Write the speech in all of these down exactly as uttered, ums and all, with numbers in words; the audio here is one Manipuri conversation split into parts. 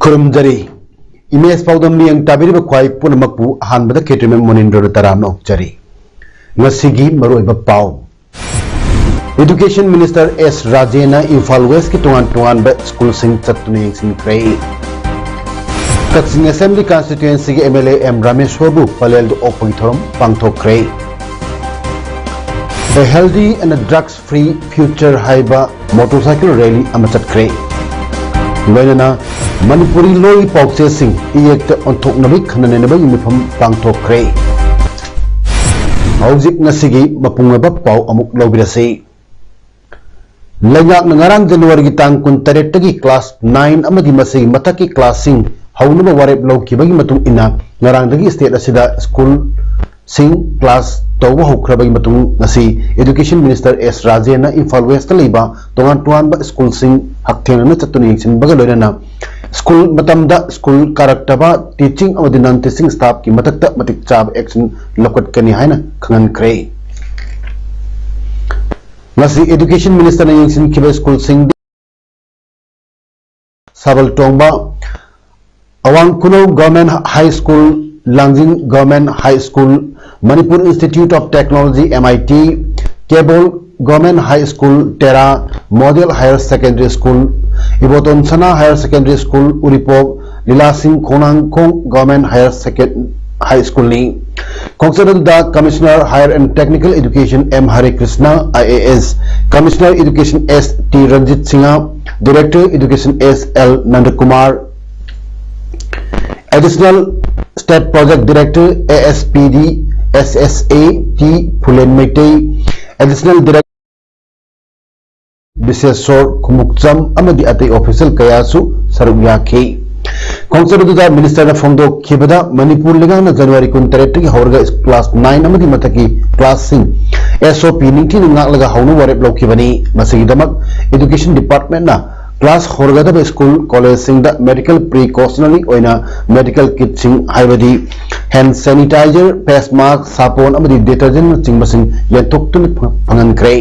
ꯈꯨꯔꯨꯝꯖꯔꯤ꯫ ꯏꯃꯦꯖ ꯄꯥꯎꯗꯝ ꯃꯤꯠꯌꯦꯡ ꯇꯥꯕꯤꯔꯤꯕ ꯈ꯭ꯋꯥꯏ ꯄꯨꯝꯅꯃꯛꯄꯨ ꯑꯍꯥꯟꯕꯗ ꯈꯦꯇ꯭ꯔꯤꯃꯌꯨꯝ ꯃꯣꯅꯤꯟꯗ꯭ꯔꯣꯅ ꯇꯔꯥꯝꯅ ꯑꯣꯛꯆꯔꯤ꯫ ꯉꯁꯤꯒꯤ ꯃꯔꯨꯑꯣꯏꯕ ꯄꯥꯎ꯫ Education Minister S ꯔꯥꯖꯦꯟꯅ ꯏꯝꯐꯥꯜ ꯋꯦꯁꯀꯤ ꯇꯣꯉꯥꯟ ꯇꯣꯉꯥꯟꯕ ꯁ꯭ꯀꯨꯜꯁꯤꯡ ꯆꯠꯇꯨꯅ ꯌꯦꯡꯁꯤꯟꯈ꯭ꯔꯦ꯫ ꯀꯛꯆꯤꯡ Assembly Constituencyꯒꯤ MLA ꯑꯦꯝ ꯔꯥꯃꯦꯁꯣꯔꯕꯨ ꯄꯂꯦꯜꯗ ꯑꯣꯛꯄꯒꯤ ꯊꯧꯔꯝ ꯄꯥꯡꯊꯣꯛꯈ꯭ꯔꯦ꯫ A Healthy and Drugs Free Future ꯍꯥꯏꯕ motorcycle rally ꯑꯃ ꯆꯠꯈ꯭ꯔꯦ꯫ ꯂꯣꯏꯅꯅ ꯃꯅꯤꯄꯨꯔꯤ ꯂꯣꯜꯒꯤ ꯄꯥꯎꯆꯦꯁꯤꯡ ꯏꯌꯦꯛꯇ ꯑꯣꯟꯊꯣꯛꯅꯕꯒꯤ ꯈꯟꯅ ꯅꯩꯅꯕꯒꯤ ꯃꯤꯐꯝ ꯄꯥꯡꯊꯣꯛꯈ꯭ꯔꯦ꯫ ꯍꯧꯖꯤꯛ ꯉꯁꯤꯒꯤ ꯃꯄꯨꯡ ꯑꯣꯏꯕ ꯄꯥꯎ ꯑꯃꯨꯛ ꯂꯧꯕꯤꯔꯁꯤ꯫ ꯂꯩꯉꯥꯛꯅ ꯉꯔꯥꯡ ꯖꯅꯋꯥꯔꯤꯒꯤ ꯇꯥꯡ ꯀꯨꯟꯇꯔꯦꯠꯇꯒꯤ class nine ꯑꯃꯗꯤ ꯃꯁꯤꯒꯤ ꯃꯊꯛꯀꯤ classꯁꯤꯡ ꯍꯧꯅꯕ ꯋꯥꯔꯦꯞ ꯂꯧꯈꯤꯕꯒꯤ ꯃꯇꯨꯡ ꯏꯟꯅ, ꯉꯔꯥꯡꯗꯒꯤ state ꯑꯁꯤꯗ ꯁ꯭ꯀꯨꯜꯁꯤꯡ class ꯇꯧꯕ ꯍꯧꯈ꯭ꯔꯕꯒꯤ ꯃꯇꯨꯡ, ꯉꯁꯤ Education Minister S ꯔꯥꯖꯦꯟꯅ ꯏꯝꯐꯥꯜ ꯋꯦꯁꯇ ꯂꯩꯕ ꯇꯣꯉꯥꯟ ꯇꯣꯉꯥꯟꯕ ꯁ꯭ꯀꯨꯜꯁꯤꯡ ꯍꯛꯊꯦꯡꯅꯅ ꯆꯠꯇꯨꯅ ꯌꯦꯡꯁꯤꯟꯕꯒ ꯂꯣꯏꯅꯅ ꯁ꯭ꯀꯨꯜ ꯃꯇꯝꯗ ꯁ꯭ꯀꯨꯜ ꯀꯥꯔꯛꯇꯕ teaching ꯑꯃꯗꯤ non teaching staffꯀꯤ ꯃꯊꯛꯇ ꯃꯇꯤꯛ ꯆꯥꯕ action ꯂꯧꯈꯠꯀꯅꯤ ꯍꯥꯏꯅ ꯈꯪꯍꯟꯈ꯭ꯔꯦ꯫ ꯉꯁꯤ Education Ministerꯅ ꯌꯦꯡꯁꯤꯟꯈꯤꯕ ꯁ꯭ꯀꯨꯜꯁꯤꯡꯗꯤ ꯁꯥꯕꯜ ꯇꯣꯡꯕ, ꯑꯋꯥꯡ ꯈꯨꯅꯧ Government High School, ꯂꯥꯡꯖꯤꯡ Government High School, Manipur Institute of Technology, MIT, ꯀꯦꯕꯣꯜ Government High School, Tera Model Higher Secondary School, Iboton ꯁꯅꯥ Higher Secondary School, ꯎꯔꯤꯄꯣꯛ ꯂꯤꯂꯥꯁꯤꯡ ꯈꯣꯡꯅꯥꯡꯈꯣꯡ Government Higher Second-, High Schoolꯅꯤ꯫ ꯈꯣꯡꯆꯠ ꯑꯗꯨꯗ Commissioner Higher and Technical Education M Hare Krishna, IAS, Commissioner Education S T Ranjit Singh, Director Education S L Nandakumar, Additional State Project Director ASPD SSA T Phulen Meitei, Additional Director Bisheshor Khumukcham ꯑꯃꯗꯤ ꯑꯇꯩ official ꯀꯌꯥꯁꯨ ꯁꯔꯨꯛ ꯌꯥꯈꯤ꯫ ꯈꯣꯡꯆꯠ ꯑꯗꯨꯗ ꯃꯤꯅꯤꯁꯇꯔꯅ ꯐꯣꯡꯗꯣꯛꯈꯤꯕꯗ, ꯃꯅꯤꯄꯨꯔ ꯂꯩꯉꯥꯛꯅ ꯖꯅꯋꯥꯔꯤ ꯀꯨꯟꯇꯔꯦꯠꯇꯒꯤ ꯍꯧꯔꯒ ꯀ꯭ꯂꯥꯁ ꯅꯥꯏꯟ ꯑꯃꯗꯤ ꯃꯊꯛꯀꯤ ꯀ꯭ꯂꯥꯁꯁꯤꯡ SOP ꯅꯤꯡꯊꯤꯅ ꯉꯥꯛꯂꯒ ꯍꯧꯅꯕ ꯋꯥꯔꯦꯞ ꯂꯧꯈꯤꯕꯅꯤ꯫ ꯃꯁꯤꯒꯤꯗꯃꯛ Education Departmentꯅ ꯀ꯭ꯂꯥꯁ ꯍꯧꯔꯒꯗꯕ ꯁ꯭ꯀꯨꯜ, ꯀꯣꯂꯦꯖꯁꯤꯡꯗ medical precautionary ꯑꯣꯏꯅ medical kitꯁꯤꯡ, ꯍꯥꯏꯕꯗꯤ hand sanitizer, face mask, ꯁꯥꯄꯣꯟ ꯑꯃꯗꯤ detergentꯅꯆꯤꯡꯕꯁꯤꯡ ꯌꯦꯟꯊꯣꯛꯇꯨꯅ ꯐꯪꯍꯟꯈ꯭ꯔꯦ꯫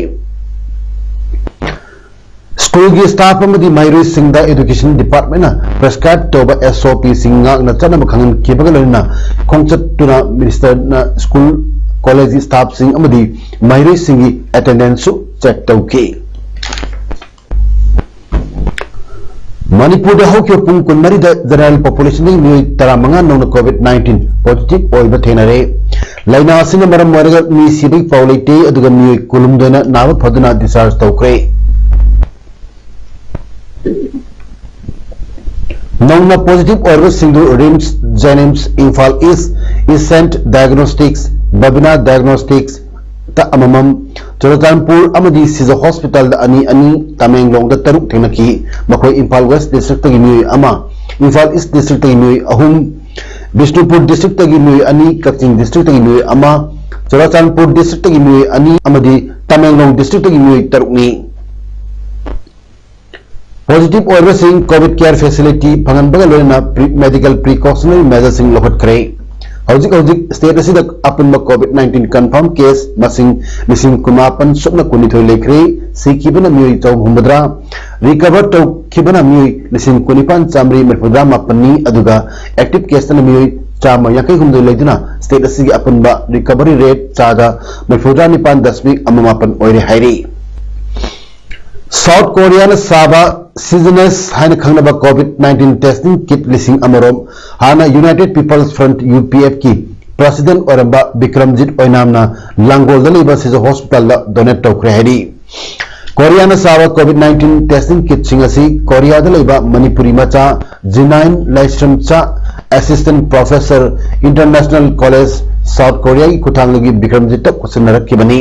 ꯁ꯭ꯀꯨꯜꯒꯤ staff ꯑꯃꯗꯤ ꯃꯍꯩꯔꯣꯏꯁꯤꯡꯗ Education Departmentꯅ prescribe ꯇꯧꯕ SOPꯁꯤꯡ ꯉꯥꯛꯅ ꯆꯠꯅꯕ ꯈꯪꯍꯟꯈꯤꯕꯒ ꯂꯣꯏꯅꯅ ꯈꯣꯡꯆꯠꯇꯨꯅ ꯃꯤꯅꯤꯁꯇꯔꯅ ꯁ꯭ꯀꯨꯜ, ꯀꯣꯂꯦꯖ staffꯁꯤꯡ ꯑꯃꯗꯤ ꯃꯍꯩꯔꯣꯏꯁꯤꯡꯒꯤ attendanceꯁꯨ check ꯇꯧꯈꯤ꯫ ꯃꯅꯤꯄꯨꯔꯗ ꯍꯧꯈꯤꯕ ꯄꯨꯡ ꯀꯨꯟꯃꯔꯤꯗ general populationꯗꯒꯤ ꯃꯤꯑꯣꯏ ꯇꯔꯥꯃꯉꯥ ꯅꯧꯅ COVID nineteen positive ꯑꯣꯏꯕ ꯊꯦꯡꯅꯔꯦ꯫ ꯂꯥꯏꯅꯥ ꯑꯁꯤꯅ ꯃꯔꯝ ꯑꯣꯏꯔꯒ ꯃꯤ ꯁꯤꯕꯒꯤ ꯄꯥꯎ ꯂꯩꯇꯦ, ꯑꯗꯨꯒ ꯃꯤꯑꯣꯏ ꯀꯨꯟꯍꯨꯝꯗꯣꯏꯅ ꯅꯥꯕ ꯐꯗꯨꯅ discharge ꯇꯧꯈ꯭ꯔꯦ꯫ ꯅꯧꯅ positive ꯑꯣꯏꯔꯕꯁꯤꯡꯗꯨ RIMS, JNIMS, Imphal East, Essent Diagnostics, Babina Diagnostics ꯇ ꯑꯃꯃꯝ, ꯆꯨꯔꯆꯥꯟꯄꯨꯔ ꯑꯃꯗꯤ ꯁꯤꯖ ꯍꯣꯁꯄꯤꯇꯥꯜꯗ ꯑꯅꯤ ꯑꯅꯤ, ꯇꯃꯦꯡꯂꯣꯡꯗ ꯇꯔꯨꯛ ꯊꯦꯡꯅꯈꯤ꯫ ꯃꯈꯣꯏ ꯏꯝꯐꯥꯜ West Districtꯇꯒꯤ ꯃꯤꯑꯣꯏ ꯑꯃ, ꯏꯝꯐꯥꯜ East Districtꯇꯒꯤ ꯃꯤꯑꯣꯏ ꯑꯍꯨꯝ, ꯕꯤꯁꯅꯨꯄꯨꯔ Districtꯇꯒꯤ ꯃꯤꯑꯣꯏ ꯑꯅꯤ, ꯀꯛꯆꯤꯡ Districtꯇꯒꯤ ꯃꯤꯑꯣꯏ ꯑꯃ, ꯆꯨꯔꯆꯥꯟꯄꯨꯔ Districtꯇꯒꯤ ꯃꯤꯑꯣꯏ ꯑꯅꯤ ꯑꯃꯗꯤ ꯇꯃꯦꯡꯂꯣꯡ Districtꯇꯒꯤ ꯃꯤꯑꯣꯏ ꯇꯔꯨꯛꯅꯤ꯫ Positive ꯑꯣꯏꯕꯁꯤꯡ COVID care facility ꯐꯪꯍꯟꯕꯒ ꯂꯣꯏꯅꯅ pre-, medical precautionary measureꯁꯤꯡ ꯂꯧꯈꯠꯈ꯭ꯔꯦ꯫ ꯍꯧꯖꯤꯛ ꯍꯧꯖꯤꯛ state ꯑꯁꯤꯗ ꯑꯄꯨꯟꯕ COVID nineteen confirm case ꯃꯁꯤꯡ ꯂꯤꯁꯤꯡ ꯀꯨꯟꯃꯥꯄꯟ ꯁꯨꯞꯅ ꯀꯨꯟꯅꯤꯊꯣꯏ ꯂꯩꯈ꯭ꯔꯦ꯫ ꯁꯤꯈꯤꯕꯅ ꯃꯤꯑꯣꯏ ꯆꯍꯨꯝ ꯍꯨꯝꯐꯨꯇꯔꯥ, recover ꯇꯧꯈꯤꯕꯅ ꯃꯤꯑꯣꯏ ꯂꯤꯁꯤꯡ ꯀꯨꯟꯅꯤꯄꯥꯟ ꯆꯥꯃꯔꯤ ꯃꯔꯤꯐꯨꯇꯔꯥ ꯃꯥꯄꯟꯅꯤ, ꯑꯗꯨꯒ active caseꯇꯅ ꯃꯤꯑꯣꯏ ꯆꯥꯝꯃ ꯌꯥꯡꯈꯩ ꯍꯨꯝꯗꯣꯏ ꯂꯩꯗꯨꯅ state ꯑꯁꯤꯒꯤ ꯑꯄꯨꯟꯕ recovery rate ꯆꯥꯗ ꯃꯔꯤꯐꯨꯇꯔꯥ ꯅꯤꯄꯥꯟ ꯗꯁꯃꯤꯛ ꯑꯃ ꯃꯥꯄꯟ ꯑꯣꯏꯔꯦ ꯍꯥꯏꯔꯤ꯫ South Koreaꯅ ꯁꯥꯕ Sejanus ꯍꯥꯏꯅ ꯈꯪꯅꯕ COVID nineteen testing kit ꯂꯤꯁꯤꯡ ꯑꯃꯔꯣꯝ ꯍꯥꯟꯅ United People's Front, UPFꯀꯤ president ꯑꯣꯏꯔꯝꯕ ꯕꯤꯀ꯭ꯔꯝꯖꯤꯠ ꯑꯣꯏꯅꯥꯝꯅ ꯂꯥꯡꯒꯣꯜꯗ ꯂꯩꯕ ꯁꯤꯖ ꯍꯣꯁꯄꯤꯇꯥꯜꯗ donate ꯇꯧꯈ꯭ꯔꯦ ꯍꯥꯏꯔꯤ꯫ ꯀꯣꯔꯤꯌꯥꯅ ꯁꯥꯕ COVID nineteen testing kitꯁꯤꯡ ꯑꯁꯤ ꯀꯣꯔꯤꯌꯥꯗ ꯂꯩꯕ ꯃꯅꯤꯄꯨꯔꯤ ꯃꯆꯥ ꯖꯤꯅꯥꯏꯟ ꯂꯥꯏꯁ꯭ꯔꯝꯆꯥ, Assistant Professor, International College, South Koreaꯒꯤ ꯈꯨꯠꯊꯥꯡꯗꯒꯤ ꯕꯤꯀ꯭ꯔꯝꯖꯤꯠꯇ ꯈꯨꯠꯁꯤꯟꯅꯔꯛꯈꯤꯕꯅꯤ꯫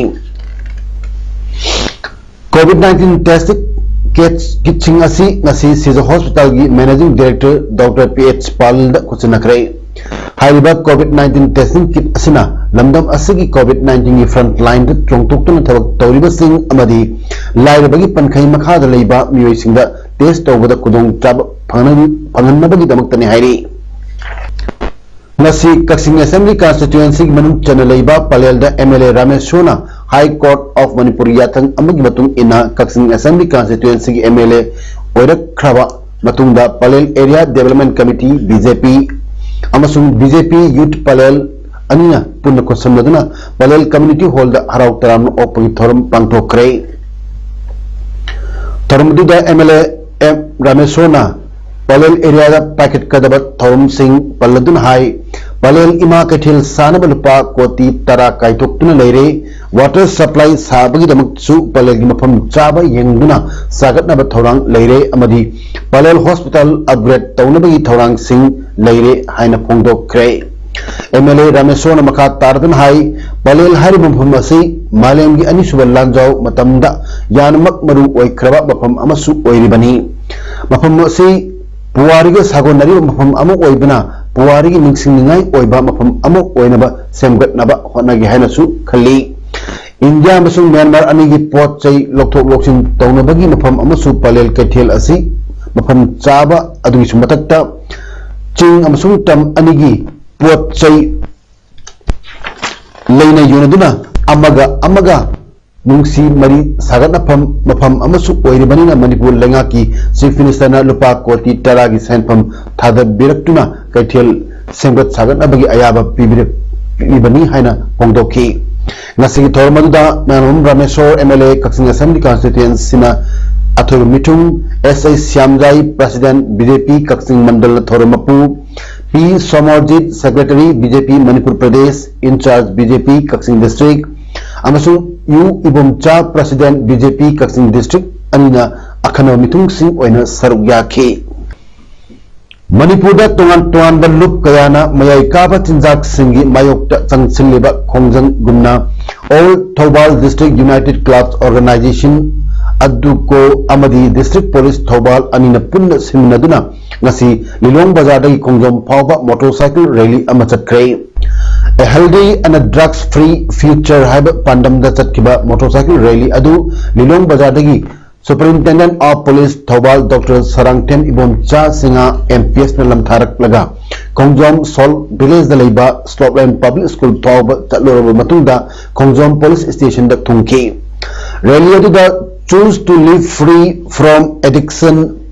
COVID nineteen testing ꯀꯤꯠꯁ ꯀꯤꯠꯁꯤꯡ ꯑꯁꯤ ꯉꯁꯤ ꯁꯤꯖ ꯍꯣꯁꯄꯤꯇꯥꯜꯒꯤ managing director doctor P H ꯄꯥꯜꯗ ꯈꯨꯠꯁꯤꯟꯅꯈ꯭ꯔꯦ꯫ ꯍꯥꯏꯔꯤꯕ ꯀꯣꯚꯤꯗ ꯅꯥꯏꯟꯇꯤꯟ ꯇꯦꯁꯇꯤꯡ ꯀꯤꯠ ꯑꯁꯤꯅ ꯂꯝꯗꯝ ꯑꯁꯤꯒꯤ ꯀꯣꯚꯤꯗ ꯅꯥꯏꯟꯇꯤꯟꯒꯤ ꯐ꯭ꯔꯟꯠ ꯂꯥꯏꯟꯗ ꯆꯣꯡꯊꯣꯛꯇꯨꯅ ꯊꯕꯛ ꯇꯧꯔꯤꯕꯁꯤꯡ ꯑꯃꯗꯤ ꯂꯥꯏꯔꯕꯒꯤ ꯄꯟꯈꯩ ꯃꯈꯥꯗ ꯂꯩꯕ ꯃꯤꯑꯣꯏꯁꯤꯡꯗ ꯇꯦꯁ ꯇꯧꯕꯗ ꯈꯨꯗꯣꯡꯆꯥꯕ ꯐꯪꯍꯟ- ꯐꯪꯍꯟꯅꯕꯒꯤꯗꯃꯛꯇꯅꯤ ꯍꯥꯏꯔꯤ꯫ ꯉꯁꯤ ꯀꯛꯆꯤꯡ ꯑꯦꯁꯦꯝꯕ꯭ꯂꯤ ꯀꯟꯁꯇꯤꯇ꯭ꯌꯨꯑꯦꯟꯁꯤꯒꯤ ꯃꯅꯨꯡ ꯆꯟꯅ ꯂꯩꯕ ꯄꯂꯦꯜꯗ ꯑꯦꯝ ꯑꯦꯜ ꯑꯦ ꯔꯥꯃꯦꯁꯣꯔꯅ ꯍꯥꯏ ꯀꯣꯔꯠ ꯑꯣꯐ ꯃꯅꯤꯄꯨꯔ ꯌꯥꯊꯪ ꯑꯃꯒꯤ ꯃꯇꯨꯡ ꯏꯟꯅ ꯀꯛꯆꯤꯡ ꯑꯦꯁꯦꯝꯕ꯭ꯂꯤ ꯀꯟꯁꯇꯤꯇ꯭ꯌꯨꯑꯦꯟꯁꯤꯒꯤ ꯑꯦꯝ ꯑꯦꯜ ꯑꯦ ꯑꯣꯏꯔꯛꯈ꯭ꯔꯕ ꯃꯇꯨꯡꯗ Palel area development committee, B J P, ꯑꯃꯁꯨꯡ B J P youth Palel ꯑꯅꯤꯅ ꯄꯨꯟꯅ ꯈꯨꯠꯁꯝꯅꯗꯨꯅ ꯄꯂꯦꯜ ꯀꯝꯌꯨꯅꯤꯇꯤ ꯍꯣꯜꯗ ꯍꯔꯥꯎ ꯇꯔꯥꯝꯅ ꯑꯣꯛꯄꯒꯤ ꯊꯧꯔꯝ ꯄꯥꯡꯊꯣꯛꯈ꯭ꯔꯦ꯫ ꯊꯧꯔꯝ ꯑꯗꯨꯗ ꯑꯦꯝ ꯑꯦꯜ ꯑꯦ ꯑꯦꯝ ꯔꯥꯃꯦꯁꯣꯔꯅ ꯄꯂꯦꯜ ꯑꯦꯔꯤꯌꯥꯗ ꯄꯥꯏꯈꯠꯀꯗꯕ ꯊꯧꯔꯝꯁꯤꯡ ꯄꯜꯂꯗꯨꯅ ꯍꯥꯏ, ꯄꯂꯦꯜ ꯏꯃꯥ ꯀꯩꯊꯦꯜ ꯁꯥꯅꯕ ꯂꯨꯄꯥ ꯀꯣꯇꯤ ꯇꯔꯥ ꯀꯥꯏꯊꯣꯛꯇꯨꯅ ꯂꯩꯔꯦ꯫ ꯋꯥꯇꯔ ꯁꯄ꯭ꯂꯥꯏ ꯁꯥꯕꯒꯤꯗꯃꯛꯁꯨ ꯄꯂꯦꯜꯒꯤ ꯃꯐꯝ ꯆꯥꯕ ꯌꯦꯡꯗꯨꯅ ꯁꯥꯒꯠꯅꯕ ꯊꯧꯔꯥꯡ ꯂꯩꯔꯦ ꯑꯃꯗꯤ ꯄꯂꯦꯜ ꯍꯣꯁꯄꯤꯇꯥꯜ ꯑꯞꯒ꯭ꯔꯦꯗ ꯇꯧꯅꯕꯒꯤ ꯊꯧꯔꯥꯡꯁꯤꯡ ꯂꯩꯔꯦ ꯍꯥꯏꯅ ꯐꯣꯡꯗꯣꯛꯈ꯭ꯔꯦ꯫ ꯑꯦꯝ ꯑꯦꯜ ꯑꯦ ꯔꯥꯃꯦꯁꯣꯔꯅ ꯃꯈꯥ ꯇꯥꯔꯗꯨꯅ ꯍꯥꯏ, ꯄꯂꯦꯜ ꯍꯥꯏꯔꯤꯕ ꯃꯐꯝ ꯑꯁꯤ ꯃꯥꯂꯦꯝꯒꯤ ꯑꯅꯤꯁꯨꯕ ꯂꯥꯟꯖꯥꯎ ꯃꯇꯝꯗ ꯌꯥꯝꯅꯃꯛ ꯃꯔꯨ ꯑꯣꯏꯈ꯭ꯔꯕ ꯃꯐꯝ ꯑꯃꯁꯨ ꯑꯣꯏꯔꯤꯕꯅꯤ꯫ ꯃꯐꯝ ꯑꯁꯤ ꯄꯨꯋꯥꯔꯤꯒ ꯁꯥꯒꯣꯟꯅꯔꯤꯕ ꯃꯐꯝ ꯑꯃ ꯑꯣꯏꯕꯅ ꯄꯨꯋꯥꯔꯤꯒꯤ ꯅꯤꯡꯁꯤꯡꯅꯤꯡꯉꯥꯏ ꯑꯣꯏꯕ ꯃꯐꯝ ꯑꯃ ꯑꯣꯏꯅꯕ ꯁꯦꯝꯒꯠꯅꯕ ꯍꯣꯠꯅꯒꯦ ꯍꯥꯏꯅꯁꯨ ꯈꯜꯂꯤ꯫ ꯏꯟꯗꯤꯌꯥ ꯑꯃꯁꯨꯡ ꯃ꯭ꯌꯥꯟꯃꯥꯔ ꯑꯅꯤꯒꯤ ꯄꯣꯠ ꯆꯩ ꯂꯧꯊꯣꯛ ꯂꯧꯁꯤꯟ ꯇꯧꯅꯕꯒꯤ ꯃꯐꯝ ꯑꯃꯁꯨ ꯄꯂꯦꯜ ꯀꯩꯊꯦꯜ ꯑꯁꯤ ꯃꯐꯝ ꯆꯥꯕ ꯑꯗꯨꯒꯤꯁꯨ ꯃꯊꯛꯇ ꯆꯤꯡ ꯑꯃꯁꯨꯡ ꯇꯝ ꯑꯅꯤꯒꯤ ꯄꯣꯠ ꯆꯩ ꯂꯩꯅ ꯌꯣꯟꯅꯗꯨꯅ ꯑꯃꯒ ꯑꯃꯒ ꯅꯨꯡꯁꯤ ꯃꯔꯤ ꯁꯥꯒꯠꯅꯐꯝ ꯃꯐꯝ ꯑꯃꯁꯨ ꯑꯣꯏꯔꯤꯕꯅꯤꯅ ꯃꯅꯤꯄꯨꯔ ꯂꯩꯉꯥꯛꯀꯤ ꯆꯤꯐ ꯃꯤꯅꯤꯁꯇꯔꯅ ꯂꯨꯄꯥ ꯀꯣꯇꯤ ꯇꯔꯥꯒꯤ ꯁꯦꯟꯐꯝ ꯊꯥꯗꯕꯤꯔꯛꯇꯨꯅ ꯀꯩꯊꯦꯜ ꯁꯦꯝꯒꯠ ꯁꯥꯒꯠꯅꯕꯒꯤ ꯑꯌꯥꯕ ꯄꯤꯕꯤꯔꯛꯂꯤꯕꯅꯤ ꯍꯥꯏꯅ ꯐꯣꯡꯗꯣꯛꯈꯤ꯫ ꯉꯁꯤꯒꯤ ꯊꯧꯔꯝ ꯑꯗꯨꯗ ꯃꯌꯥꯝꯕꯝ Rameshor, M L A, Kakching assembly ꯀꯟꯁꯇꯤꯇ꯭ꯌꯨꯑꯦꯟꯁꯤꯅ ꯑꯊꯣꯏꯕ ꯃꯤꯊꯨꯡ, ꯑꯦꯁ ꯑꯩ Shyamjai, president, B J P Kakching ꯃꯟꯗꯜꯅ ꯊꯧꯔꯝ ꯃꯄꯨ, P Somorjit, secretary, B J P Manipur Pradesh in charge, B J P Kakching district, ꯑꯃꯁꯨꯡ U Ibomcha, president, B J P Kakching district ꯑꯅꯤꯅ ꯑꯈꯟꯅꯕ ꯃꯤꯊꯨꯡꯁꯤꯡ ꯑꯣꯏꯅ ꯁꯔꯨꯛ ꯌꯥꯈꯤ꯫ ꯃꯅꯤꯄꯨꯔꯗ ꯇꯣꯉꯥꯟ ꯇꯣꯉꯥꯟꯕ ꯂꯨꯞ ꯀꯌꯥꯅ ꯃꯌꯥꯏ ꯀꯥꯕ ꯆꯤꯟꯖꯥꯛꯁꯤꯡꯒꯤ ꯃꯥꯌꯣꯛꯇ ꯆꯪꯁꯤꯜꯂꯤꯕ ꯈꯣꯡꯖꯪꯒꯨꯝꯅ All Thoubal District United Clubs Organization, ꯑꯗꯨꯀꯣ ꯑꯃꯗꯤ District Police ꯊꯧꯕꯥꯜ ꯑꯅꯤꯅ ꯄꯨꯟꯅ ꯁꯤꯟꯃꯤꯟꯅꯗꯨꯅ ꯉꯁꯤ ꯂꯤꯂꯣꯡ ꯕꯖꯥꯔꯗꯒꯤ ꯈꯣꯡꯖꯣꯝ ꯐꯥꯎꯕ motorcycle rally ꯑꯃ ꯆꯠꯈ꯭ꯔꯦ꯫ A healthy and a drugs free future ꯍꯥꯏꯕ ꯄꯥꯟꯗꯝꯗ ꯆꯠꯈꯤꯕ motorcycle rally ꯑꯗꯨ ꯂꯤꯂꯣꯡ ꯕꯖꯥꯔꯗꯒꯤ Superintendent of Police Thoubal Doctor Sarangthem Ibomcha Singh M P S ꯅ ꯂꯝꯊꯥꯔꯛꯂꯒ ꯈꯣꯡꯖꯣꯝ Salt Village ꯗ ꯂꯩꯕ Slopeline Public School ꯐꯥꯎꯕ ꯆꯠꯂꯨꯔꯕ ꯃꯇꯨꯡꯗ ꯈꯣꯡꯖꯣꯝ Police Station ꯗ ꯊꯨꯡꯈꯤ꯫ Rally ꯑꯗꯨꯗ Choose to live free from addiction,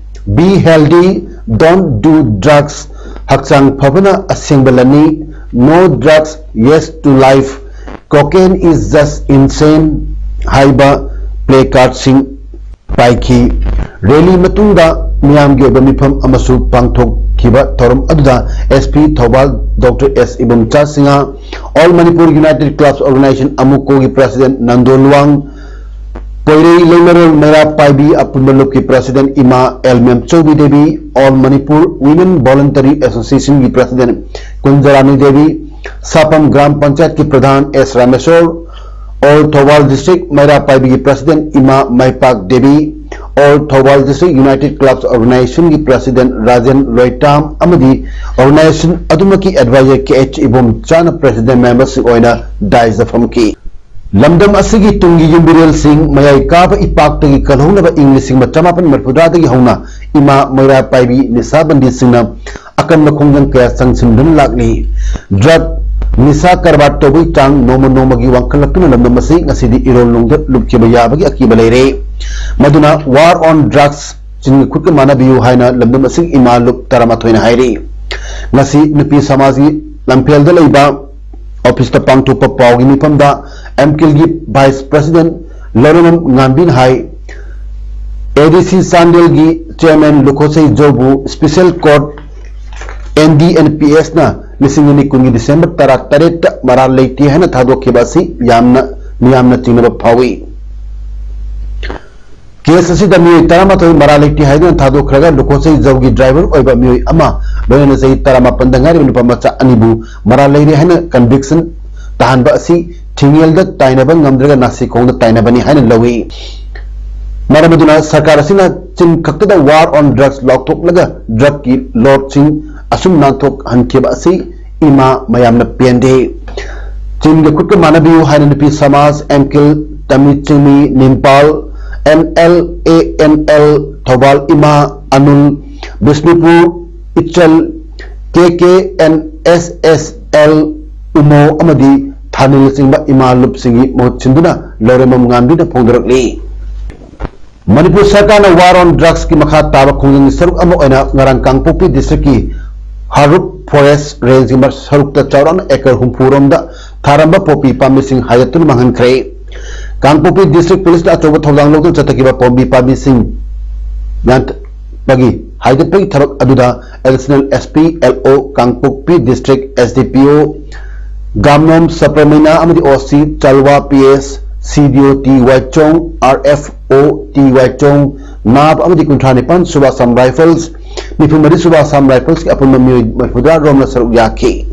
be healthy, don't do drugs, ꯍꯛꯆꯥꯡ ꯐꯕꯅ ꯑꯁꯦꯡꯕ ꯂꯟꯅꯤ, No drugs, yes to life, Cocaine is just insane ꯍꯥꯏꯕ placard ꯁꯤꯡ ꯄꯥꯏꯈꯤ꯫ Rally ꯃꯇꯨꯡꯗ ꯃꯤꯌꯥꯝꯒꯤ ꯑꯣꯏꯕ ꯃꯤꯐꯝ ꯑꯃꯁꯨ ꯄꯥꯡꯊꯣꯛꯈꯤꯕ ꯊꯧꯔꯝ ꯑꯗꯨꯗ S P Thoubal Doctor S Ibomcha Singh, All Manipur United Clubs Organization ꯑꯃꯨꯀꯣꯒꯤ President Nando Luwang, ꯄꯣꯏꯔꯩ Leimarel Meira Paibi ꯑꯄꯨꯟꯕ ꯂꯨꯞꯀꯤ President ꯏꯃꯥ L Memchoubi Devi, All Manipur Women Voluntary Association ꯒꯤ President ꯀꯨꯟꯖꯔꯥꯅꯤ ꯗꯦꯕꯤ, ꯁꯥꯄꯝ ꯒ꯭ꯔꯥꯝ ꯄꯟꯆꯥꯌꯠꯀꯤ ꯄ꯭ꯔꯙꯥꯟ ꯑꯦꯁ Rameshwor, All Thoubal District ꯃꯩꯔꯥ ꯄꯥꯏꯕꯤꯒꯤ President ꯏꯃꯥ ꯃꯥꯏꯄꯥꯛ Devi, All Thoubal District United Clubs Organization ꯒꯤ President ꯔꯥꯖꯦꯟ ꯂꯣꯏꯇꯥꯝ ꯑꯃꯗꯤ organization ꯑꯗꯨꯃꯛꯀꯤ advisor K H ꯏꯕꯣꯝꯆꯥꯅ President member ꯁꯤꯡ ꯑꯣꯏꯅ dais ꯗ ꯐꯝꯈꯤ꯫ ꯂꯝꯗꯝ ꯑꯁꯤꯒꯤ ꯇꯨꯡꯒꯤ ꯌꯨꯝꯕꯤꯔꯦꯜꯁꯤꯡ ꯃꯌꯥꯏ ꯀꯥꯕ ꯏꯄꯥꯛꯇꯒꯤ ꯀꯜꯍꯧꯅꯕ ꯏꯪ ꯂꯤꯁꯤꯡ ꯑꯃ ꯆꯃꯥꯄꯟ ꯃꯔꯤꯐꯨꯇꯔꯥꯗꯒꯤ ꯍꯧꯅ ꯏꯃꯥ ꯃꯩꯔꯥ ꯄꯥꯏꯕꯤ ꯅꯤꯁꯥꯕꯟꯗꯤꯁꯤꯡꯅ ꯑꯀꯟꯕ ꯈꯣꯡꯖꯪ ꯀꯌꯥ ꯆꯪꯁꯤꯟꯗꯨꯅ ꯂꯥꯛꯂꯤ꯫ Drug, ꯅꯤꯁꯥ ꯀꯔꯕꯥꯔ ꯇꯧꯕꯒꯤ ꯆꯥꯡ ꯅꯣꯡꯃ ꯅꯣꯡꯃꯒꯤ ꯋꯥꯡꯈꯠꯂꯛꯇꯨꯅ ꯂꯝꯗꯝ ꯑꯁꯤ ꯉꯁꯤꯗꯤ ꯏꯔꯣꯜ ꯅꯨꯡꯗ ꯂꯨꯞꯈꯤꯕ ꯌꯥꯕꯒꯤ ꯑꯀꯤꯕ ꯂꯩꯔꯦ꯫ ꯃꯗꯨꯅ War on Drugs, ꯆꯤꯟꯒ ꯈꯨꯠꯀ ꯃꯥꯟꯅꯕꯤꯌꯨ ꯍꯥꯏꯅ ꯂꯝꯗꯝ ꯑꯁꯤꯒꯤ ꯏꯃꯥ ꯂꯨꯞ ꯇꯔꯥꯃꯥꯊꯣꯏꯅ ꯍꯥꯏꯔꯤ꯫ ꯉꯁꯤ ꯅꯨꯄꯤ ꯁꯃꯥꯖꯒꯤ ꯂꯝꯐꯦꯜꯗ ꯂꯩꯕ office ꯇ ꯄꯥꯡꯊꯣꯛꯄ ꯄꯥꯎꯒꯤ ꯃꯤꯐꯝꯗ M K L ꯒꯤ Vice President Laurembam ꯉꯥꯟꯕꯤꯅ high, A D C ꯆꯥꯟꯗꯦꯜꯒꯤ Chairman ꯂꯨꯈꯣꯁꯩ ꯖꯧꯕꯨ Special Court N D N P S ꯅ ꯂꯤꯁꯤꯡ ꯑꯅꯤ ꯀꯨꯟꯒꯤ December ꯇꯔꯥꯇꯔꯦꯠꯇ ꯃꯔꯥꯜ ꯂꯩꯇꯦ ꯍꯥꯏꯅ ꯊꯥꯗꯣꯛꯈꯤꯕ ꯑꯁꯤ ꯌꯥꯝꯅ, ꯃꯤꯌꯥꯝꯅ ꯆꯤꯡꯅꯕ ꯐꯥꯎꯏ꯫ Case ꯑꯁꯤꯗ ꯃꯤꯑꯣꯏ ꯇꯔꯥꯃꯥꯊꯣꯏ ꯃꯔꯥꯜ ꯂꯩꯇꯦ ꯍꯥꯏꯗꯨꯅ ꯊꯥꯗꯣꯛꯈ꯭ꯔꯒ ꯂꯨꯈꯣꯁꯩ ꯖꯧꯒꯤ driver ꯑꯣꯏꯕ ꯃꯤꯑꯣꯏ ꯑꯃ, ꯂꯣꯏꯅꯅ ꯆꯍꯤ ꯇꯔꯥꯃꯥꯄꯟꯗ ꯉꯥꯏꯔꯤꯕ ꯅꯨꯄꯥ ꯃꯆꯥ ꯑꯅꯤꯕꯨ ꯃꯔꯥꯜ ꯂꯩꯔꯦ ꯍꯥꯏꯅ conviction ꯇꯥꯍꯟꯕ ꯑꯁꯤ ꯊꯤꯡꯉꯦꯜꯗ ꯇꯥꯏꯅꯕ ꯉꯝꯗ꯭ꯔꯒ ꯅꯥꯁꯤꯈꯣꯡꯗ ꯇꯥꯏꯅꯕꯅꯤ ꯍꯥꯏꯅ ꯂꯧꯏ꯫ ꯃꯔꯝ ꯑꯗꯨꯅ ꯁꯔꯀꯥꯔ ꯑꯁꯤꯅ ꯆꯤꯡ ꯈꯛꯇꯗ war on drugs ꯂꯥꯎꯊꯣꯛꯂꯒ drugꯀꯤ lordꯁꯤꯡ ꯑꯁꯨꯝ ꯅꯥꯟꯊꯣꯛꯍꯟꯈꯤꯕ ꯑꯁꯤ ꯏꯃꯥ ꯃꯌꯥꯝꯅ ꯄꯦꯟꯗꯦ꯫ ꯆꯤꯡꯒ ꯈꯨꯠꯀ ꯃꯥꯟꯅꯕꯤꯌꯨ ꯍꯥꯏꯅ ꯅꯨꯄꯤ ꯁꯃꯥꯖ, ꯑꯦꯝ ꯀꯤꯜ, ꯇꯃꯤ ꯆꯤꯡꯃꯤ, ꯅꯤꯝꯄꯥꯜ, N L A N L, Thoubal ꯏꯃꯥ, ꯑꯅꯨꯜ, ꯕꯤꯁꯅꯨꯄꯨꯔ, ꯏꯆꯜ, K K N S S L, ꯎꯃꯣ ꯑꯃꯗꯤ ꯊꯥꯅꯤꯜꯅꯆꯤꯡꯕ ꯏꯃꯥ ꯂꯨꯞꯁꯤꯡꯒꯤ ꯃꯍꯨꯠ ꯁꯤꯟꯗꯨꯅ ꯂꯧꯔꯦꯝꯕꯝ ꯉꯥꯟꯕꯤꯅ ꯐꯣꯡꯗꯣꯔꯛꯂꯤ꯫ ꯃꯅꯤꯄꯨꯔ ꯁꯔꯀꯥꯔꯅ war on drugsꯀꯤ ꯃꯈꯥ ꯇꯥꯕ ꯈꯣꯡꯖꯪꯒꯤ ꯁꯔꯨꯛ ꯑꯃ ꯑꯣꯏꯅ ꯉꯔꯥꯡ ꯀꯥꯡꯄꯣꯛꯄꯤ districtꯀꯤ ꯍꯥꯔꯨꯞ forest rangeꯀꯤ ꯁꯔꯨꯛꯇ ꯆꯥꯎꯔꯥꯛꯅ acre ꯍꯨꯝꯐꯨ ꯔꯣꯝꯗ ꯊꯥꯔꯝꯕ ꯄꯣꯄꯤ ꯄꯥꯝꯕꯤꯁꯤꯡ ꯍꯥꯏꯗꯠꯇꯨꯅ ꯃꯥꯡꯍꯟꯈ꯭ꯔꯦ꯫ ꯀꯥꯡꯄꯣꯛꯄꯤ district policeꯅ ꯑꯆꯧꯕ ꯊꯧꯗꯥꯡ ꯂꯧꯗꯨꯅ ꯆꯠꯊꯈꯤꯕ ꯄꯣꯝꯕꯤ ꯄꯥꯝꯕꯤꯁꯤꯡ ꯌꯥꯟꯊꯠꯄꯒꯤ ꯍꯥꯏꯗꯠꯄꯒꯤ ꯊꯕꯛ ꯑꯗꯨꯗ additional S P, L O ꯀꯥꯡꯄꯣꯛꯄꯤ district, S D P O ꯒꯥꯝꯅꯣꯝ ꯁꯄ꯭ꯔꯃꯤꯅꯥ ꯑꯃꯗꯤ O C ꯆꯜꯋꯥ, P S, C D O T ꯋꯥꯏꯆꯣꯡ, R F O T ꯋꯥꯏꯆꯣꯡ, ꯅꯥꯞ ꯑꯃꯗꯤ ꯀꯨꯟꯊ꯭ꯔꯥ ꯅꯤꯄꯥꯟ ꯁꯨꯕ Assam Rifles, ꯅꯤꯐꯨ ꯃꯔꯤ ꯁꯨꯕ Assam Riflesꯀꯤ ꯑꯄꯨꯟꯕ ꯃꯤꯑꯣꯏ ꯃꯔꯤꯐꯨꯇꯔꯥ ꯔꯣꯝꯅ ꯁꯔꯨꯛ ꯌꯥꯈꯤ꯫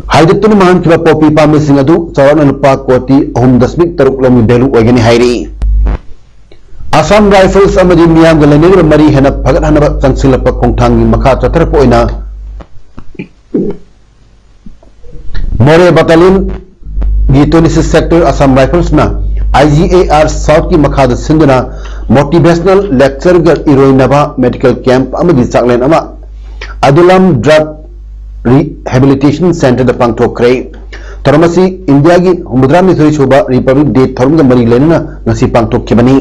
ꯍꯥꯏꯗꯠꯇꯨꯅ ꯃꯥꯡꯍꯟꯈꯤꯕ ꯄꯣꯄꯤ ꯄꯥꯝꯕꯤꯁꯤꯡ ꯑꯗꯨ ꯆꯥꯎꯔꯥꯛꯅ ꯂꯨꯄꯥ ꯀꯣꯇꯤ ꯑꯍꯨꯝ ꯗꯁꯃꯤꯛ ꯇꯔꯨꯛ ꯂꯣꯝꯒꯤ value ꯑꯣꯏꯒꯅꯤ ꯍꯥꯏꯔꯤ꯫ Assam Rifles ꯑꯃꯗꯤ ꯃꯤꯌꯥꯝꯒ ꯂꯩꯅꯔꯤꯕ ꯃꯔꯤ ꯍꯦꯟꯅ ꯐꯒꯠꯍꯟꯅꯕ ꯆꯪꯁꯤꯜꯂꯛꯄ ꯈꯣꯡꯊꯥꯡꯒꯤ ꯃꯈꯥ ꯆꯠꯊꯔꯛꯄ ꯑꯣꯏꯅ ꯃꯣꯔꯦ battalionꯒꯤ twenty six sector Assam Riflesꯅ I G A R Southꯀꯤ ꯃꯈꯥꯗ ꯁꯤꯟꯗꯨꯅ motivational lectureꯒ ꯏꯔꯣꯏꯅꯕ medical camp ꯑꯃꯗꯤ ꯆꯥꯛꯂꯦꯟ ꯑꯃ ꯑꯗꯨꯂꯝ drug rehabilitation centreꯗ ꯄꯥꯡꯊꯣꯛꯈ꯭ꯔꯦ꯫ ꯊꯧꯔꯝ ꯑꯁꯤ ꯏꯟꯗꯤꯌꯥꯒꯤ ꯍꯨꯝꯐꯨꯇꯔꯥꯅꯤꯊꯣꯏ ꯁꯨꯕ Republic Day ꯊꯧꯔꯝꯒ ꯃꯔꯤ ꯂꯩꯅꯅ ꯉꯁꯤ ꯄꯥꯡꯊꯣꯛꯈꯤꯕꯅꯤ꯫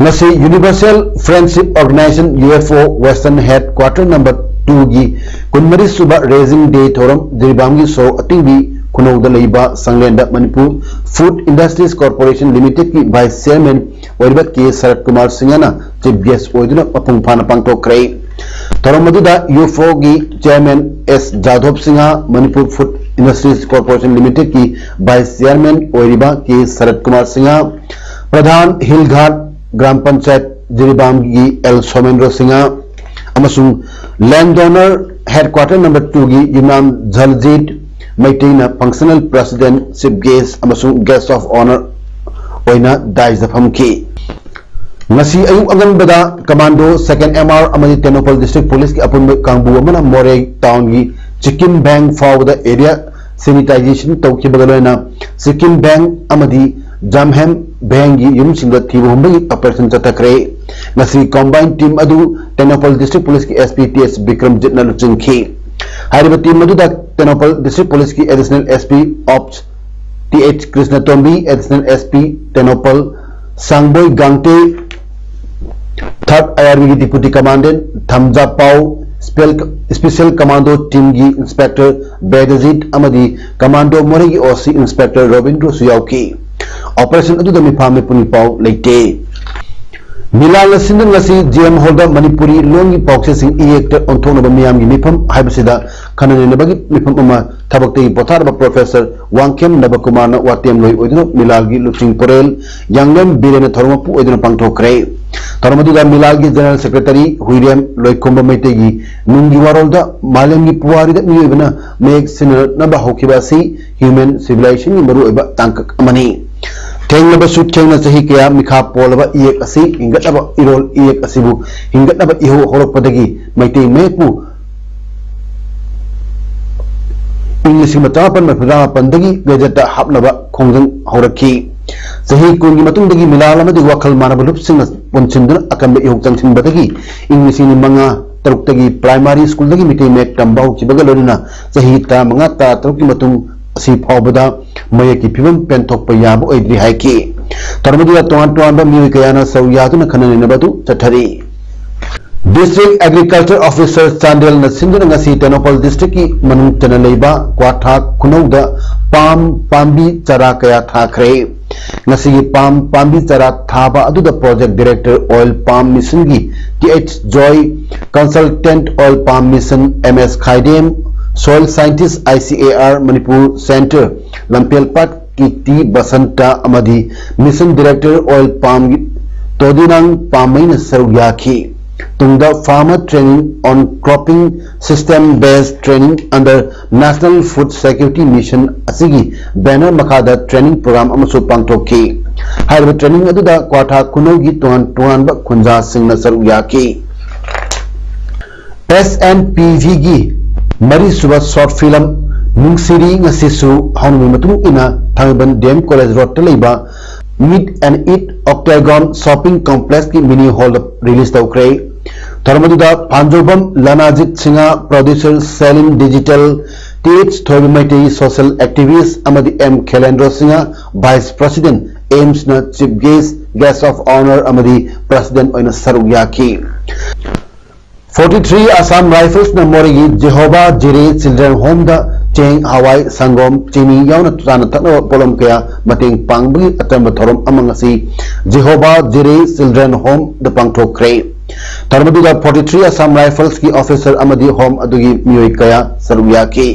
ꯉꯁꯤ Universal Friendship Organization, U F O, Western Headquarter number twoꯒꯤ ꯀꯨꯟꯃꯔꯤ ꯁꯨꯕ Raising Day ꯊꯧꯔꯝ ꯖꯤꯔꯤꯕꯥꯝꯒꯤ ꯁꯣꯔꯣꯛ ꯑꯇꯤꯡꯕꯤ ꯈꯨꯅꯧꯗ ꯂꯩꯕ ꯁꯪꯂꯦꯟꯗ Manipur Food Industries Corporation Limitedꯀꯤ Vice Chairman ꯑꯣꯏꯔꯤꯕ ꯀꯦ ꯁꯔꯠ ꯀꯨꯃꯥꯔ ꯁꯤꯡꯍꯅ chief guest ꯑꯣꯏꯗꯨꯅ ꯃꯄꯨꯡ ꯐꯥꯅ ꯄꯥꯡꯊꯣꯛꯈ꯭ꯔꯦ꯫ ꯊꯧꯔꯝ ꯑꯗꯨꯗ U F Oꯒꯤ Chairman S ꯖꯥꯗꯣꯕ Singh, Manipur Food Industries Corporation Limitedꯀꯤ Vice Chairman ꯑꯣꯏꯔꯤꯕ ꯀꯦ ꯁꯔꯠ ꯀꯨꯃꯥꯔ ꯁꯤꯡꯍ, ꯄ꯭ꯔꯙꯥꯟ ꯍꯤꯜ ꯘꯥꯠ ꯒ꯭ꯔꯥꯝ ꯄꯟꯆꯥꯌꯠ ꯖꯤꯔꯤꯕꯥꯝꯒꯤ ꯑꯦꯜ ꯁꯣꯃꯦꯟꯗ꯭ꯔꯣ ꯁꯤꯡꯍ ꯑꯃꯁꯨꯡ Landowner Headquarter number twoꯒꯤ ꯌꯨꯝꯅꯥꯝ ꯖꯜꯖꯤꯠ ꯃꯩꯇꯩꯅ functional president, chief guest ꯑꯃꯁꯨꯡ guest of honour ꯑꯣꯏꯅ dais ꯐꯝꯈꯤ꯫ ꯉꯁꯤ ꯑꯌꯨꯛ ꯑꯉꯟꯕꯗ ꯀꯃꯥꯟꯗꯣ, ꯁꯦꯀꯦꯟ ꯑꯦꯝ ꯑꯥꯔ ꯑꯃꯗꯤ ꯇꯦꯡꯅꯧꯄꯜ ꯗꯤꯁꯇ꯭ꯔꯤꯛ ꯄꯨꯂꯤꯁꯀꯤ ꯑꯄꯨꯟꯕ ꯀꯥꯡꯕꯨ ꯑꯃꯅ ꯃꯣꯔꯦ ꯇꯥꯎꯟꯒꯤ ꯆꯤꯀꯤꯝ ꯕꯦꯡ ꯐꯥꯎꯕꯗ ꯑꯦꯔꯤꯌꯥ ꯁꯦꯅꯤꯇꯥꯏꯖꯦꯁꯟ ꯇꯧꯈꯤꯕꯒ ꯂꯣꯏꯅꯅ ꯆꯤꯀꯤꯝ ꯕꯦꯡ ꯑꯃꯗꯤ ꯖꯥꯝꯍꯦꯝ ꯕꯦꯡꯒꯤ ꯌꯨꯝꯁꯤꯡꯗ ꯊꯤꯕ ꯍꯨꯝꯕꯒꯤ ꯑꯣꯄꯔꯦꯁꯟ ꯆꯠꯊꯈ꯭ꯔꯦ꯫ ꯉꯁꯤ ꯀꯝꯕꯥꯏꯟ ꯇꯤꯝ ꯑꯗꯨ ꯇꯦꯡꯅꯧꯄꯜ ꯗꯤꯁꯇ꯭ꯔꯤꯛ ꯄꯨꯂꯤꯁꯀꯤ ꯑꯦꯁ ꯄꯤ ꯇꯤ ꯑꯦꯁ ꯕꯤꯀ꯭ꯔꯝꯖꯤꯠꯅ ꯂꯨꯆꯤꯡꯈꯤ꯫ ꯍꯥꯏꯔꯤꯕ ꯇꯤꯝ ꯑꯗꯨꯗ ꯇꯦꯡꯅꯧꯄꯜ ꯗꯤꯁꯇ꯭ꯔꯤꯛ ꯄꯨꯂꯤꯁꯀꯤ additional S P ops T H ꯀ꯭ꯔꯤꯁꯅꯇꯣꯝꯕꯤ, additional S P Tengnoupal, Sangboi Gangte, Tharat I R ꯕꯤꯒꯤ deputy commandant Thamjapau, special-, special commando ꯇꯤꯝꯒꯤ ꯏꯟꯁꯄꯦꯛꯇꯔ ꯕꯦꯗꯖꯤꯠ ꯑꯃꯗꯤ ꯀꯃꯥꯟꯗꯣ ꯃꯣꯔꯦꯒꯤ ꯑꯣ ꯁꯤ ꯏꯟꯁꯄꯦꯛꯇꯔ ꯔꯣꯕꯤꯟꯗ꯭ꯔꯣꯁꯨ ꯌꯥꯎꯈꯤ꯫ ꯑꯣꯄꯔꯦꯁꯟ ꯑꯗꯨꯗ ꯃꯤꯐꯥ ꯃꯤꯄꯨꯅ ꯄꯥꯎ ꯂꯩꯇꯦ꯫ ꯃꯤꯂꯥꯜꯅ ꯁꯤꯟꯗꯨꯅ ꯉꯁꯤ ꯖꯤ ꯑꯦꯝ ꯍꯣꯜꯗ ꯃꯅꯤꯄꯨꯔꯤ ꯂꯣꯟꯒꯤ ꯄꯥꯎꯆꯦꯁꯤꯡ ꯏꯌꯦꯛꯇ ꯑꯣꯟꯊꯣꯛꯅꯕ ꯃꯤꯌꯥꯝꯒꯤ ꯃꯤꯐꯝ ꯍꯥꯏꯕꯁꯤꯗ ꯈꯟꯅ ꯅꯩꯅꯕꯒꯤ ꯃꯤꯐꯝ ꯑꯃ ꯊꯕꯛꯇꯒꯤ ꯄꯣꯊꯥꯔꯕ ꯄ꯭ꯔꯣꯐꯦꯁꯔ ꯋꯥꯡꯈꯦꯝ ꯅꯕꯀꯨꯃꯥꯔꯅ ꯋꯥꯇꯦꯝꯂꯣꯏ ꯑꯣꯏꯗꯨꯅ ꯃꯤꯂꯥꯜꯒꯤ ꯂꯨꯆꯤꯡ ꯄꯨꯔꯦꯜ ꯌꯥꯡꯂꯦꯝ ꯕꯤꯔꯦꯟꯅ ꯊꯧꯔꯝ ꯃꯄꯨ ꯑꯣꯏꯗꯨꯅ ꯄꯥꯡꯊꯣꯛꯈ꯭ꯔꯦ꯫ ꯊꯧꯔꯝ ꯑꯗꯨꯗ ꯃꯤꯂꯥꯜꯒꯤ ꯖꯦꯅꯔꯦꯜ ꯁꯦꯀ꯭ꯔꯦꯇꯔꯤ ꯍꯨꯏꯔꯦꯝ ꯂꯣꯏꯈꯣꯝꯕ ꯃꯩꯇꯩꯒꯤ ꯅꯨꯡꯒꯤ ꯋꯥꯔꯣꯜꯗ ꯃꯥꯂꯦꯝꯒꯤ ꯄꯨꯋꯥꯔꯤꯗ ꯃꯤꯑꯣꯏꯕꯅ ꯃꯌꯦꯛ ꯁꯤꯟꯅꯅꯕ ꯍꯧꯈꯤꯕ ꯑꯁꯤ ꯍ꯭ꯌꯨꯃꯦꯟ ꯁꯤꯚꯤꯂꯥꯏꯖꯦꯁꯟꯒꯤ ꯃꯔꯨꯑꯣꯏꯕ ꯇꯥꯡꯀꯛ ꯑꯃꯅꯤ꯫ ꯊꯦꯡꯂꯕꯁꯨ ꯊꯦꯡꯅ ꯆꯍꯤ ꯀꯌꯥ ꯃꯤꯈꯥ ꯄꯣꯜꯂꯕ ꯏꯌꯦꯛ ꯑꯁꯤ ꯍꯤꯡꯒꯠꯅꯕ ꯏꯔꯣꯜ ꯏꯌꯦꯛ ꯑꯁꯤꯕꯨ ꯍꯤꯡꯒꯠꯅꯕ ꯏꯍꯧ ꯍꯧꯔꯛꯄꯗꯒꯤ ꯃꯩꯇꯩ ꯃꯌꯦꯛꯄꯨ ꯏꯪ ꯂꯤꯁꯤꯡ ꯑꯃ ꯆꯃꯥꯄꯟ ꯃꯔꯤꯐꯨꯇꯔꯥ ꯃꯥꯄꯟꯗꯒꯤ ꯒꯦꯖꯦꯠꯇ ꯍꯥꯞꯅꯕ ꯈꯣꯡꯖꯪ ꯍꯧꯔꯛꯈꯤ꯫ ꯆꯍꯤ ꯀꯨꯟꯒꯤ ꯃꯇꯨꯡꯗꯒꯤ ꯃꯤꯂꯥꯜ ꯑꯃꯗꯤ ꯋꯥꯈꯜ ꯃꯥꯟꯅꯕ ꯂꯨꯞꯁꯤꯡꯅ ꯄꯨꯟꯁꯤꯟꯗꯨꯅ ꯑꯀꯟꯕ ꯏꯍꯧ ꯆꯪꯁꯤꯟꯕꯗꯒꯤ ꯏꯪ ꯂꯤꯁꯤꯡ ꯑꯅꯤ ꯃꯉꯥ ꯇꯔꯨꯛꯇꯒꯤ ꯄ꯭ꯔꯥꯏꯃꯥꯔꯤ ꯁ꯭ꯀꯨꯜꯗꯒꯤ ꯃꯩꯇꯩ ꯃꯌꯦꯛ ꯇꯝꯕ ꯍꯧꯈꯤꯕꯒ ꯂꯣꯏꯅꯅ ꯆꯍꯤ ꯇꯔꯥꯃꯉꯥ ꯇꯔꯥꯇꯔꯨꯛꯀꯤ ꯃꯇꯨꯡ ꯑꯁꯤ ꯐꯥꯎꯕꯗ ꯃꯌꯦꯛꯀꯤ ꯐꯤꯕꯝ ꯄꯦꯟꯊꯣꯛꯄ ꯌꯥꯕ ꯑꯣꯏꯗ꯭ꯔꯤ ꯍꯥꯏꯈꯤ꯫ ꯊꯧꯔꯝ ꯑꯗꯨꯗ ꯇꯣꯉꯥꯟ ꯇꯣꯉꯥꯟꯕ ꯃꯤꯑꯣꯏ ꯀꯌꯥꯅ ꯁꯔꯨꯛ ꯌꯥꯗꯨꯅ ꯈꯟꯅ ꯅꯩꯅꯕ ꯑꯗꯨ ꯆꯠꯊꯔꯤ꯫ ꯗꯤꯁꯇ꯭ꯔꯤꯛ ꯑꯦꯒ꯭ꯔꯤꯀꯜꯆꯔ ꯑꯣꯐꯤꯁꯔ ꯆꯥꯟꯗꯦꯜꯅ ꯁꯤꯟꯗꯨꯅ ꯉꯁꯤ ꯇꯦꯡꯅꯧꯄꯜ ꯗꯤꯁꯇ꯭ꯔꯤꯛꯀꯤ ꯃꯅꯨꯡ ꯆꯟꯅ ꯂꯩꯕ ꯀ꯭ꯋꯥꯊꯥ ꯈꯨꯅꯧꯗ ꯄꯥꯝ ꯄꯥꯝꯕꯤ ꯆꯥꯔꯥ ꯀꯌꯥ ꯊꯥꯈ꯭ꯔꯦ꯫ ꯉꯁꯤꯒꯤ ꯄꯥꯝ ꯄꯥꯝꯕꯤ ꯆꯥꯔꯥ ꯊꯥꯕ ꯑꯗꯨꯗ ꯄ꯭ꯔꯣꯖꯦꯛ ꯗꯤꯔꯦꯛꯇꯔ ꯑꯣꯏꯜ ꯄꯥꯝ ꯃꯤꯁꯟꯒꯤ T H Joy, consultant oil palm mission M S Khaidem, soil scientist I C A R Manipur centre ꯂꯝꯐꯦꯜꯄꯥꯠꯀꯤ ꯇꯤ ꯕꯁꯟꯇ ꯑꯃꯗꯤ ꯃꯤꯁꯟ ꯗꯤꯔꯦꯛꯇꯔ ꯑꯣꯏꯜ ꯄꯥꯝꯒꯤ ꯇꯣꯗꯤꯅꯥꯡ ꯄꯥꯝꯃꯩꯅ ꯁꯔꯨꯛ ꯌꯥꯈꯤ꯫ ꯇꯨꯡꯗ Farmer Training on Cropping System Based Training under National Food Security Mission ꯑꯁꯤꯒꯤ ꯕꯦꯅꯔ ꯃꯈꯥꯗ ꯇ꯭ꯔꯦꯅꯤꯡ ꯄ꯭ꯔꯣꯒ꯭ꯔꯥꯝ ꯑꯃꯁꯨ ꯄꯥꯡꯊꯣꯛꯈꯤ꯫ ꯍꯥꯏꯔꯤꯕ training ꯑꯗꯨꯗ ꯀ꯭ꯋꯥꯊꯥ ꯈꯨꯅꯧꯒꯤ ꯇꯣꯉꯥꯟ ꯇꯣꯉꯥꯟꯕ ꯈꯨꯟꯖꯥꯁꯤꯡꯅ ꯁꯔꯨꯛ ꯌꯥꯈꯤ꯫ S N P V ꯒꯤ ꯃꯔꯤꯁꯨꯕ short film ꯅꯨꯡꯁꯤꯔꯤ ꯉꯁꯤꯁꯨ ꯍꯧꯅꯕꯤ ꯃꯇꯨꯡ ꯏꯟꯅ ꯊꯥꯡꯃꯩꯕꯟ D M College Road ꯇ ꯂꯩꯕ Meet and Eat Octagon Shopping Complex ꯀꯤ mini hall ꯗ release ꯇꯧꯈ꯭ꯔꯦ꯫ ꯊꯧꯔꯝ ꯑꯗꯨꯗ ꯄꯥꯟꯖꯧꯕꯝ ꯂꯅꯥꯖꯤꯠ Singh, producer Salim Digital, T H ꯊꯣꯏꯕ ꯃꯩꯇꯩ, social activist, ꯑꯃꯗꯤ M ꯈꯦꯂꯦꯟꯗ꯭ꯔꯣ Singh, vice president, AIMS ꯅ chief guest, guest of honour ꯑꯃꯗꯤ president ꯑꯣꯏꯅ ꯁꯔꯨꯛ ꯌꯥꯈꯤ꯫ Forty three Assam Rifles ꯅ ꯃꯣꯔꯦꯒꯤ Jehovah Jireh Children Home ꯗ ꯆꯦꯡ, ꯍꯋꯥꯏ, ꯁꯪꯒꯣꯝ, ꯆꯤꯅꯤ ꯌꯥꯎꯅ ꯆꯥꯅ ꯊꯛꯅꯕ ꯄꯣꯠꯂꯝ ꯀꯌꯥ ꯃꯇꯦꯡ ꯄꯥꯡꯕꯒꯤ ꯑꯆꯝꯕ ꯊꯧꯔꯝ ꯑꯃ ꯉꯁꯤ Jehovah Jireh Children Home ꯗ ꯄꯥꯡꯊꯣꯛꯈ꯭ꯔꯦ꯫ ꯊꯧꯔꯝ ꯑꯗꯨꯗ forty three Assam Rifles ꯀꯤ officer ꯑꯃꯗꯤ home ꯑꯗꯨꯒꯤ ꯃꯤꯑꯣꯏ ꯀꯌꯥ ꯁꯔꯨꯛ ꯌꯥꯈꯤ꯫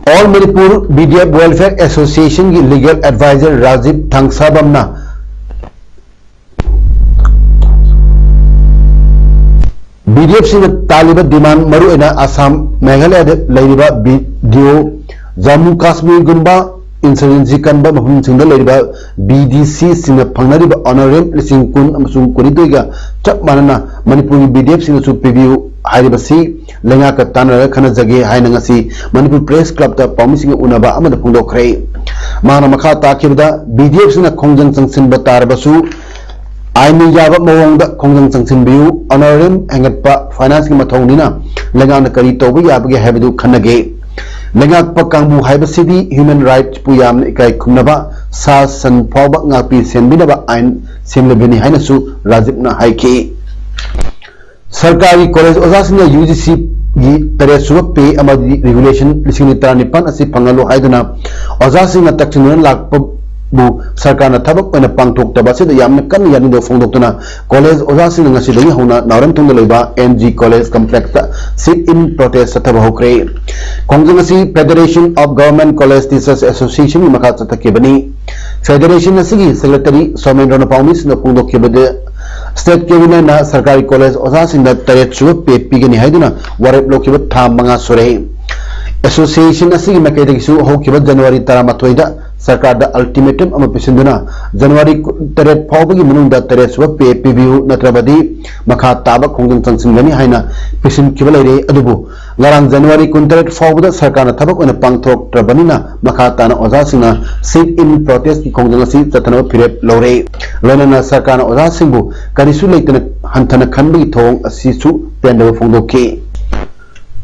All Manipur B D F Welfare Association ꯒꯤ legal advisor Rajiv ꯊꯥꯡꯁꯥꯕꯝꯅ B D F ꯁꯤꯡꯅ ꯇꯥꯜꯂꯤꯕ demand, ꯃꯔꯨꯑꯣꯏꯅ ꯑꯁꯥꯝ, ꯃꯦꯘꯥꯂꯌꯥꯗ ꯂꯩꯔꯤꯕ B D O, Jammu ꯀꯥꯁꯃꯤꯔꯒꯨꯝꯕ insurgency ꯀꯟꯕ ꯃꯐꯝꯁꯤꯡꯗ ꯂꯩꯔꯤꯕ B D C ꯁꯤꯡꯅ ꯐꯪꯅꯔꯤꯕ honorarium ꯂꯤꯁꯤꯡ ꯀꯨꯟ ꯑꯃꯁꯨꯡ ꯀꯨꯟꯅꯤꯊꯣꯏꯒ ꯆꯞ ꯃꯥꯟꯅꯅ ꯃꯅꯤꯄꯨꯔꯒꯤ B D F ꯁꯤꯡꯅꯁꯨ ꯄꯤꯕꯤꯌꯨ ꯍꯥꯏꯔꯤꯕꯁꯤ ꯂꯩꯉꯥꯛꯀ ꯇꯥꯟꯅꯔꯒ ꯈꯟꯅꯖꯒꯦ ꯍꯥꯏꯅ ꯉꯁꯤ ꯃꯅꯤꯄꯨꯔ Press Club ꯇ ꯄꯥꯎꯃꯤꯁꯤꯡꯒ ꯎꯅꯕ ꯑꯃꯗ ꯐꯣꯡꯗꯣꯛꯈ꯭ꯔꯦ꯫ ꯃꯍꯥꯛꯅ ꯃꯈꯥ ꯇꯥꯈꯤꯕꯗ, B D F ꯁꯤꯡꯅ ꯈꯣꯡꯖꯪ ꯆꯪꯁꯤꯟꯕ ꯇꯥꯔꯕꯁꯨ ꯑꯥꯏꯟꯅ ꯌꯥꯕ ꯃꯑꯣꯡꯗ ꯈꯣꯡꯖꯪ ꯆꯪꯁꯤꯟꯕꯤꯌꯨ, honorarium ꯍꯦꯟꯒꯠꯄ finance ꯀꯤ ꯃꯊꯧꯅꯤꯅ ꯂꯩꯉꯥꯛꯅ ꯀꯔꯤ ꯇꯧꯕ ꯌꯥꯕꯒꯦ ꯍꯥꯏꯕꯗꯨ ꯈꯟꯅꯒꯦ꯫ ꯂꯩꯉꯥꯛꯄ ꯀꯥꯡꯕꯨ ꯍꯥꯏꯕꯁꯤꯗꯤ human rights ꯄꯨ ꯌꯥꯝꯅ ꯏꯀꯥꯏ ꯈꯨꯝꯅꯕ, ꯁꯥ ꯁꯟ ꯐꯥꯎꯕ ꯉꯥꯛꯄꯤ ꯁꯦꯟꯕꯤꯅꯕ ꯑꯥꯏꯟ ꯁꯦꯝꯂꯤꯕꯅꯤ ꯍꯥꯏꯅꯁꯨ ꯔꯥꯖꯤꯕꯅ ꯍꯥꯏꯈꯤ꯫ ꯁꯔꯀꯥꯔꯒꯤ college ꯑꯣꯖꯥꯁꯤꯡꯅ U G C ꯒꯤ ꯇꯔꯦꯠ ꯁꯨꯕ pay ꯑꯃꯗꯤ regulation ꯂꯤꯁꯤꯡ ꯇꯔꯥꯅꯤꯄꯥꯟ ꯑꯁꯤ ꯐꯪꯍꯜꯂꯨ ꯍꯥꯏꯗꯨꯅ ꯑꯣꯖꯥꯁꯤꯡꯅ ꯇꯛꯁꯤꯟꯗꯨꯅ ꯂꯥꯛꯄꯕꯨ ꯁꯔꯀꯥꯔꯅ ꯊꯕꯛ ꯑꯣꯏꯅ ꯄꯥꯡꯊꯣꯛꯇꯕ ꯑꯁꯤꯗ ꯌꯥꯝꯅ ꯀꯟꯅ ꯌꯥꯅꯤꯡꯗꯕ ꯐꯣꯡꯗꯣꯛꯇꯨꯅ college ꯑꯣꯖꯥꯁꯤꯡꯅ ꯉꯁꯤꯗꯒꯤ ꯍꯧꯅ ꯅꯥꯎꯔꯦꯝꯊꯣꯡꯗ ꯂꯩꯕ M G College Complex ꯇ sit-in protest ꯆꯠꯊꯕ ꯍꯧꯈ꯭ꯔꯦ꯫ ꯈꯣꯡꯖꯪ ꯑꯁꯤ Federation of Government College Teachers Association ꯒꯤ ꯃꯈꯥ ꯆꯠꯊꯈꯤꯕꯅꯤ꯫ Federation ꯑꯁꯤꯒꯤ secretary ꯁꯣꯃꯦꯟꯗ꯭ꯔꯣꯅ ꯄꯥꯎꯃꯤꯁꯤꯡꯗ ꯐꯣꯡꯗꯣꯛꯈꯤꯕꯗ, state cabinet ꯅ ꯁꯔꯀꯥꯔꯒꯤ college ꯑꯣꯖꯥꯁꯤꯡꯗ ꯇꯔꯦꯠ ꯁꯨꯕ pay ꯄꯤꯒꯅꯤ ꯍꯥꯏꯗꯨꯅ ꯋꯥꯔꯦꯞ ꯂꯧꯈꯤꯕ ꯊꯥ ꯃꯉꯥ ꯁꯨꯔꯦ꯫ Association ꯑꯁꯤꯒꯤ ꯃꯥꯏꯀꯩꯗꯒꯤꯁꯨ ꯍꯧꯈꯤꯕ January ꯇꯔꯥꯃꯥꯊꯣꯏꯗ ꯁꯔꯀꯥꯔꯗ ultimatum ꯑꯃ ꯄꯤꯁꯤꯟꯗꯨꯅ ꯖꯅꯋꯥꯔꯤ ꯇꯔꯦꯠ ꯐꯥꯎꯕꯒꯤ ꯃꯅꯨꯡꯗ ꯇꯔꯦꯠ ꯁꯨꯕ pay ꯄꯤꯕꯤꯌꯨ, ꯅꯠꯇ꯭ꯔꯕꯗꯤ ꯃꯈꯥ ꯇꯥꯕ ꯈꯣꯡꯖꯪ ꯆꯪꯁꯤꯟꯒꯅꯤ ꯍꯥꯏꯅ ꯄꯤꯁꯤꯟꯈꯤꯕ ꯂꯩꯔꯦ꯫ ꯑꯗꯨꯕꯨ ꯉꯔꯥꯡ ꯖꯅꯋꯥꯔꯤ ꯀꯨꯟꯇꯔꯦꯠ ꯐꯥꯎꯕꯗ ꯁꯔꯀꯥꯔꯅ ꯊꯕꯛ ꯑꯣꯏꯅ ꯄꯥꯡꯊꯣꯔꯛꯇ꯭ꯔꯕꯅꯤꯅ ꯃꯈꯥ ꯇꯥꯅ ꯑꯣꯖꯥꯁꯤꯡꯅ sit-in protestꯀꯤ ꯈꯣꯡꯖꯪ ꯑꯁꯤ ꯆꯠꯊꯅꯕ ꯐꯤꯔꯦꯞ ꯂꯧꯔꯦ꯫ ꯂꯣꯏꯅꯅ ꯁꯔꯀꯥꯔꯅ ꯑꯣꯖꯥꯁꯤꯡꯕꯨ ꯀꯔꯤꯁꯨ ꯂꯩꯇꯅ ꯍꯟꯊꯅ ꯈꯟꯕꯒꯤ ꯊꯧꯑꯣꯡ ꯑꯁꯤꯁꯨ ꯄꯦꯟꯗꯕ ꯐꯣꯡꯗꯣꯛꯈꯤ꯫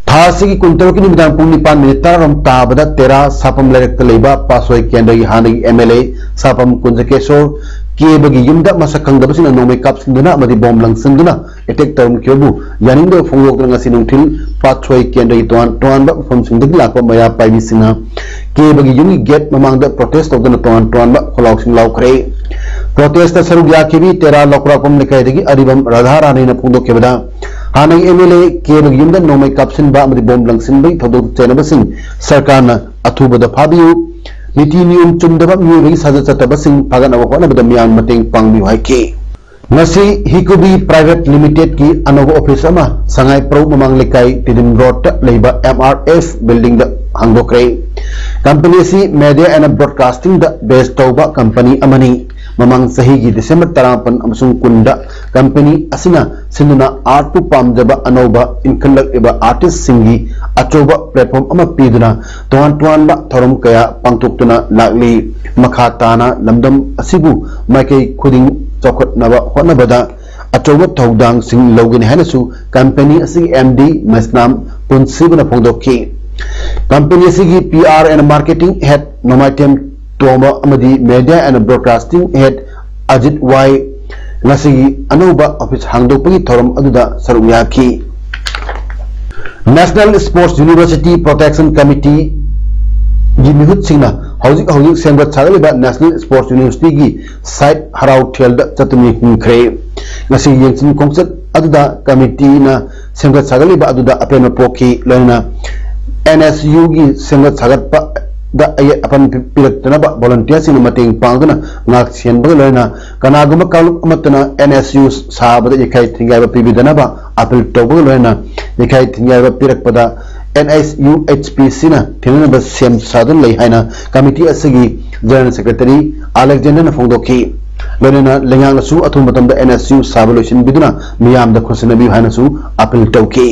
ꯊꯥ ꯑꯁꯤꯒꯤ ꯀꯨꯟꯇꯔꯨꯛꯀꯤ ꯅꯨꯃꯤꯗꯥꯡ ꯄꯨꯡ ꯅꯤꯄꯥꯟ ꯃꯤꯅꯤꯠ ꯇꯔꯥꯔꯣꯝ ꯇꯥꯕꯗ ꯇꯦꯔꯥ ꯁꯥꯄꯝ ꯂꯩꯔꯛꯇ ꯂꯩꯕ ꯄꯥꯠꯁꯣꯏ ꯀꯦꯟꯗ꯭ꯔꯒꯤ ꯍꯥꯟꯅꯒꯤ M L A ꯁꯥꯄꯝ ꯀꯨꯟꯖꯀꯦꯁꯣꯔ ꯀꯦꯕꯒꯤ ꯌꯨꯝꯗ ꯃꯁꯛ ꯈꯪꯗꯕꯁꯤꯡꯅ ꯅꯣꯡꯃꯩ ꯀꯥꯞꯁꯤꯟꯗꯨꯅ ꯑꯃꯗꯤ ꯕꯣꯝ ꯂꯪꯁꯤꯟꯗꯨꯅ attack ꯇꯧꯔꯝꯈꯤꯕꯕꯨ ꯌꯥꯅꯤꯡꯗꯕ ꯐꯣꯡꯗꯣꯛꯇꯨꯅ ꯉꯁꯤ ꯅꯨꯡꯊꯤꯜ ꯄꯥꯠꯁꯣꯏ ꯀꯦꯟꯗ꯭ꯔꯒꯤ ꯇꯣꯉꯥꯟ ꯇꯣꯉꯥꯟꯕ ꯃꯐꯝꯁꯤꯡꯗꯒꯤ ꯂꯥꯛꯄ ꯃꯩꯔꯥ ꯄꯥꯏꯕꯤꯁꯤꯡꯅ ꯀꯦꯕꯒꯤ ꯌꯨꯝꯒꯤ gate ꯃꯃꯥꯡꯗ protest ꯇꯧꯗꯨꯅ ꯇꯣꯉꯥꯟ ꯇꯣꯉꯥꯟꯕ ꯈꯣꯜꯂꯥꯎꯁꯤꯡ ꯂꯥꯎꯈ꯭ꯔꯦ꯫ Protestꯇ ꯁꯔꯨꯛ ꯌꯥꯈꯤꯕꯤ ꯇꯦꯔꯥ ꯂꯧꯀ꯭ꯔꯥꯛꯄꯝ ꯂꯩꯀꯥꯏꯗꯒꯤ ꯑꯔꯤꯕꯝ ꯔꯥꯙꯥꯔꯥꯅꯤꯅ ꯐꯣꯡꯗꯣꯛꯈꯤꯕꯗ, ꯍꯥꯟꯅꯒꯤ M L A ꯀꯦꯕꯒꯤ ꯌꯨꯝꯗ ꯅꯣꯡꯃꯩ ꯀꯥꯞꯁꯤꯟꯕ ꯑꯃꯗꯤ ꯕꯣꯝ ꯂꯪꯁꯤꯟꯕꯒꯤ ꯊꯧꯗꯣꯛꯇ ꯆꯩꯅꯕꯁꯤꯡ ꯁꯔꯀꯥꯔꯅ ꯑꯊꯨꯕꯗ ꯐꯥꯕꯤꯌꯨ, ꯅꯤꯇꯤ ꯅꯤꯌꯣꯝ ꯆꯨꯝꯗꯕ ꯃꯤꯑꯣꯏꯕꯒꯤ ꯁꯥꯖꯠ ꯆꯠꯇꯕꯁꯤꯡ ꯐꯥꯒꯠꯅꯕ ꯍꯣꯠꯅꯕꯗ ꯃꯤꯌꯥꯝ ꯃꯇꯦꯡ ꯄꯥꯡꯕꯤꯌꯨ ꯍꯥꯏꯈꯤ꯫ ꯉꯁꯤ ꯍꯤꯀꯨꯕꯤ Private Limitedꯀꯤ ꯑꯅꯧꯕ office ꯑꯃ ꯁꯉꯥꯏꯄ꯭ꯔꯧ ꯃꯃꯥꯡ ꯂꯩꯀꯥꯏ ꯇꯤꯗꯤꯝ ꯔꯣꯗꯇ ꯂꯩꯕ M R F buildingꯗ ꯍꯥꯡꯗꯣꯛꯈ꯭ꯔꯦ꯫ Company ꯑꯁꯤ Media and Broadcastingꯗ base ꯇꯧꯕ company ꯑꯃꯅꯤ꯫ ꯃꯃꯥꯡ ꯆꯍꯤꯒꯤ December ꯇꯔꯥꯃꯥꯄꯟ ꯑꯃꯁꯨꯡ ꯀꯨꯟꯗ company ꯑꯁꯤꯅ ꯁꯤꯟꯗꯨꯅ artꯄꯨ ꯄꯥꯝꯖꯕ ꯑꯅꯧꯕ ꯏꯟꯈꯠꯂꯛꯂꯤꯕ artistꯁꯤꯡꯒꯤ ꯑꯆꯧꯕ platform ꯑꯃ ꯄꯤꯗꯨꯅ ꯇꯣꯉꯥꯟ ꯇꯣꯉꯥꯟꯕ ꯊꯧꯔꯝ ꯀꯌꯥ ꯄꯥꯡꯊꯣꯛꯇꯨꯅ ꯂꯥꯛꯂꯤ꯫ ꯃꯈꯥ ꯇꯥꯅ ꯂꯝꯗꯝ ꯑꯁꯤꯕꯨ ꯃꯥꯏꯀꯩ ꯈꯨꯗꯤꯡ ꯆꯥꯎꯈꯠꯅꯕ ꯍꯣꯠꯅꯕꯗ ꯑꯆꯧꯕ ꯊꯧꯗꯥꯡꯁꯤꯡ ꯂꯧꯒꯅꯤ ꯍꯥꯏꯅꯁꯨ company ꯑꯁꯤꯒꯤ M D ꯃꯩꯁꯅꯥꯝ ꯄꯨꯟꯁꯤꯕꯅ ꯐꯣꯡꯗꯣꯛꯈꯤ꯫ Company ꯑꯁꯤꯒꯤ P R and Marketing Head ꯅꯣꯡꯃꯥꯏꯊꯦꯝ ꯇꯣꯝꯕ ꯑꯃꯗꯤ Media and Broadcasting Head Ajit ꯋꯥꯏ ꯉꯁꯤꯒꯤ ꯑꯅꯧꯕ office ꯍꯥꯡꯗꯣꯛꯄꯒꯤ ꯊꯧꯔꯝ ꯑꯗꯨꯗ ꯁꯔꯨꯛ ꯌꯥꯈꯤ꯫ National Sports University Protection Committeeꯒꯤ ꯃꯤꯍꯨꯠꯁꯤꯡꯅ ꯍꯧꯖꯤꯛ ꯍꯧꯖꯤꯛ ꯁꯦꯝꯒꯠ ꯁꯥꯒꯠꯂꯤꯕ National Sports Universityꯒꯤ site ꯍꯔꯥꯎ ꯊꯦꯜꯗ ꯆꯠꯇꯨꯅ ꯌꯦꯡꯁꯤꯟꯈ꯭ꯔꯦ꯫ ꯉꯁꯤꯒꯤ ꯌꯦꯡꯁꯤꯟ ꯈꯣꯡꯆꯠ ꯑꯗꯨꯗ committeeꯅ ꯁꯦꯝꯒꯠ ꯁꯥꯒꯠꯂꯤꯕ ꯑꯗꯨꯗ ꯑꯄꯦꯟꯕ ꯄꯣꯛꯈꯤ꯫ ꯂꯣꯏꯅꯅ N S Uꯒꯤ ꯁꯦꯝꯒꯠ ꯁꯥꯒꯠꯄꯗ ꯑꯌꯦꯠ ꯑꯄꯟ ꯄꯤꯔꯛꯇꯅꯕ volunteerꯁꯤꯡꯅ ꯃꯇꯦꯡ ꯄꯥꯡꯗꯨꯅ ꯉꯥꯛ ꯁꯦꯟꯕꯒ ꯂꯣꯏꯅꯅ ꯀꯅꯥꯒꯨꯝꯕ ꯀꯥꯡꯂꯨꯞ ꯑꯃꯠꯇꯅ N S U ꯁꯥꯕꯗ ꯌꯩꯈꯥꯏ ꯊꯤꯡꯒꯥꯏꯕ ꯄꯤꯕꯤꯗꯅꯕ appeal ꯇꯧꯕꯒ ꯂꯣꯏꯅꯅ ꯌꯩꯈꯥꯏ ꯊꯤꯡꯒꯥꯏꯕ ꯄꯤꯔꯛꯄꯗ NSUHPCꯅ ꯊꯦꯡꯅꯅꯕ ꯁꯦꯝ ꯁꯥꯗꯨꯅ ꯂꯩ ꯍꯥꯏꯅ ꯀꯃꯤꯇꯤ ꯑꯁꯤꯒꯤ General Secretary ꯑꯂꯦꯛꯖꯦꯟꯗꯔꯅ ꯐꯣꯡꯗꯣꯛꯈꯤ꯫ ꯂꯣꯏꯅꯅ ꯂꯩꯉꯥꯛꯅꯁꯨ ꯑꯊꯨꯕ ꯃꯇꯝꯗ NSU ꯁꯥꯕ ꯂꯣꯏꯁꯤꯟꯕꯤꯗꯨꯅ ꯃꯤꯌꯥꯝꯗ ꯈꯨꯠꯁꯤꯟꯅꯕꯤꯌꯨ ꯍꯥꯏꯅꯁꯨ appeal ꯇꯧꯈꯤ꯫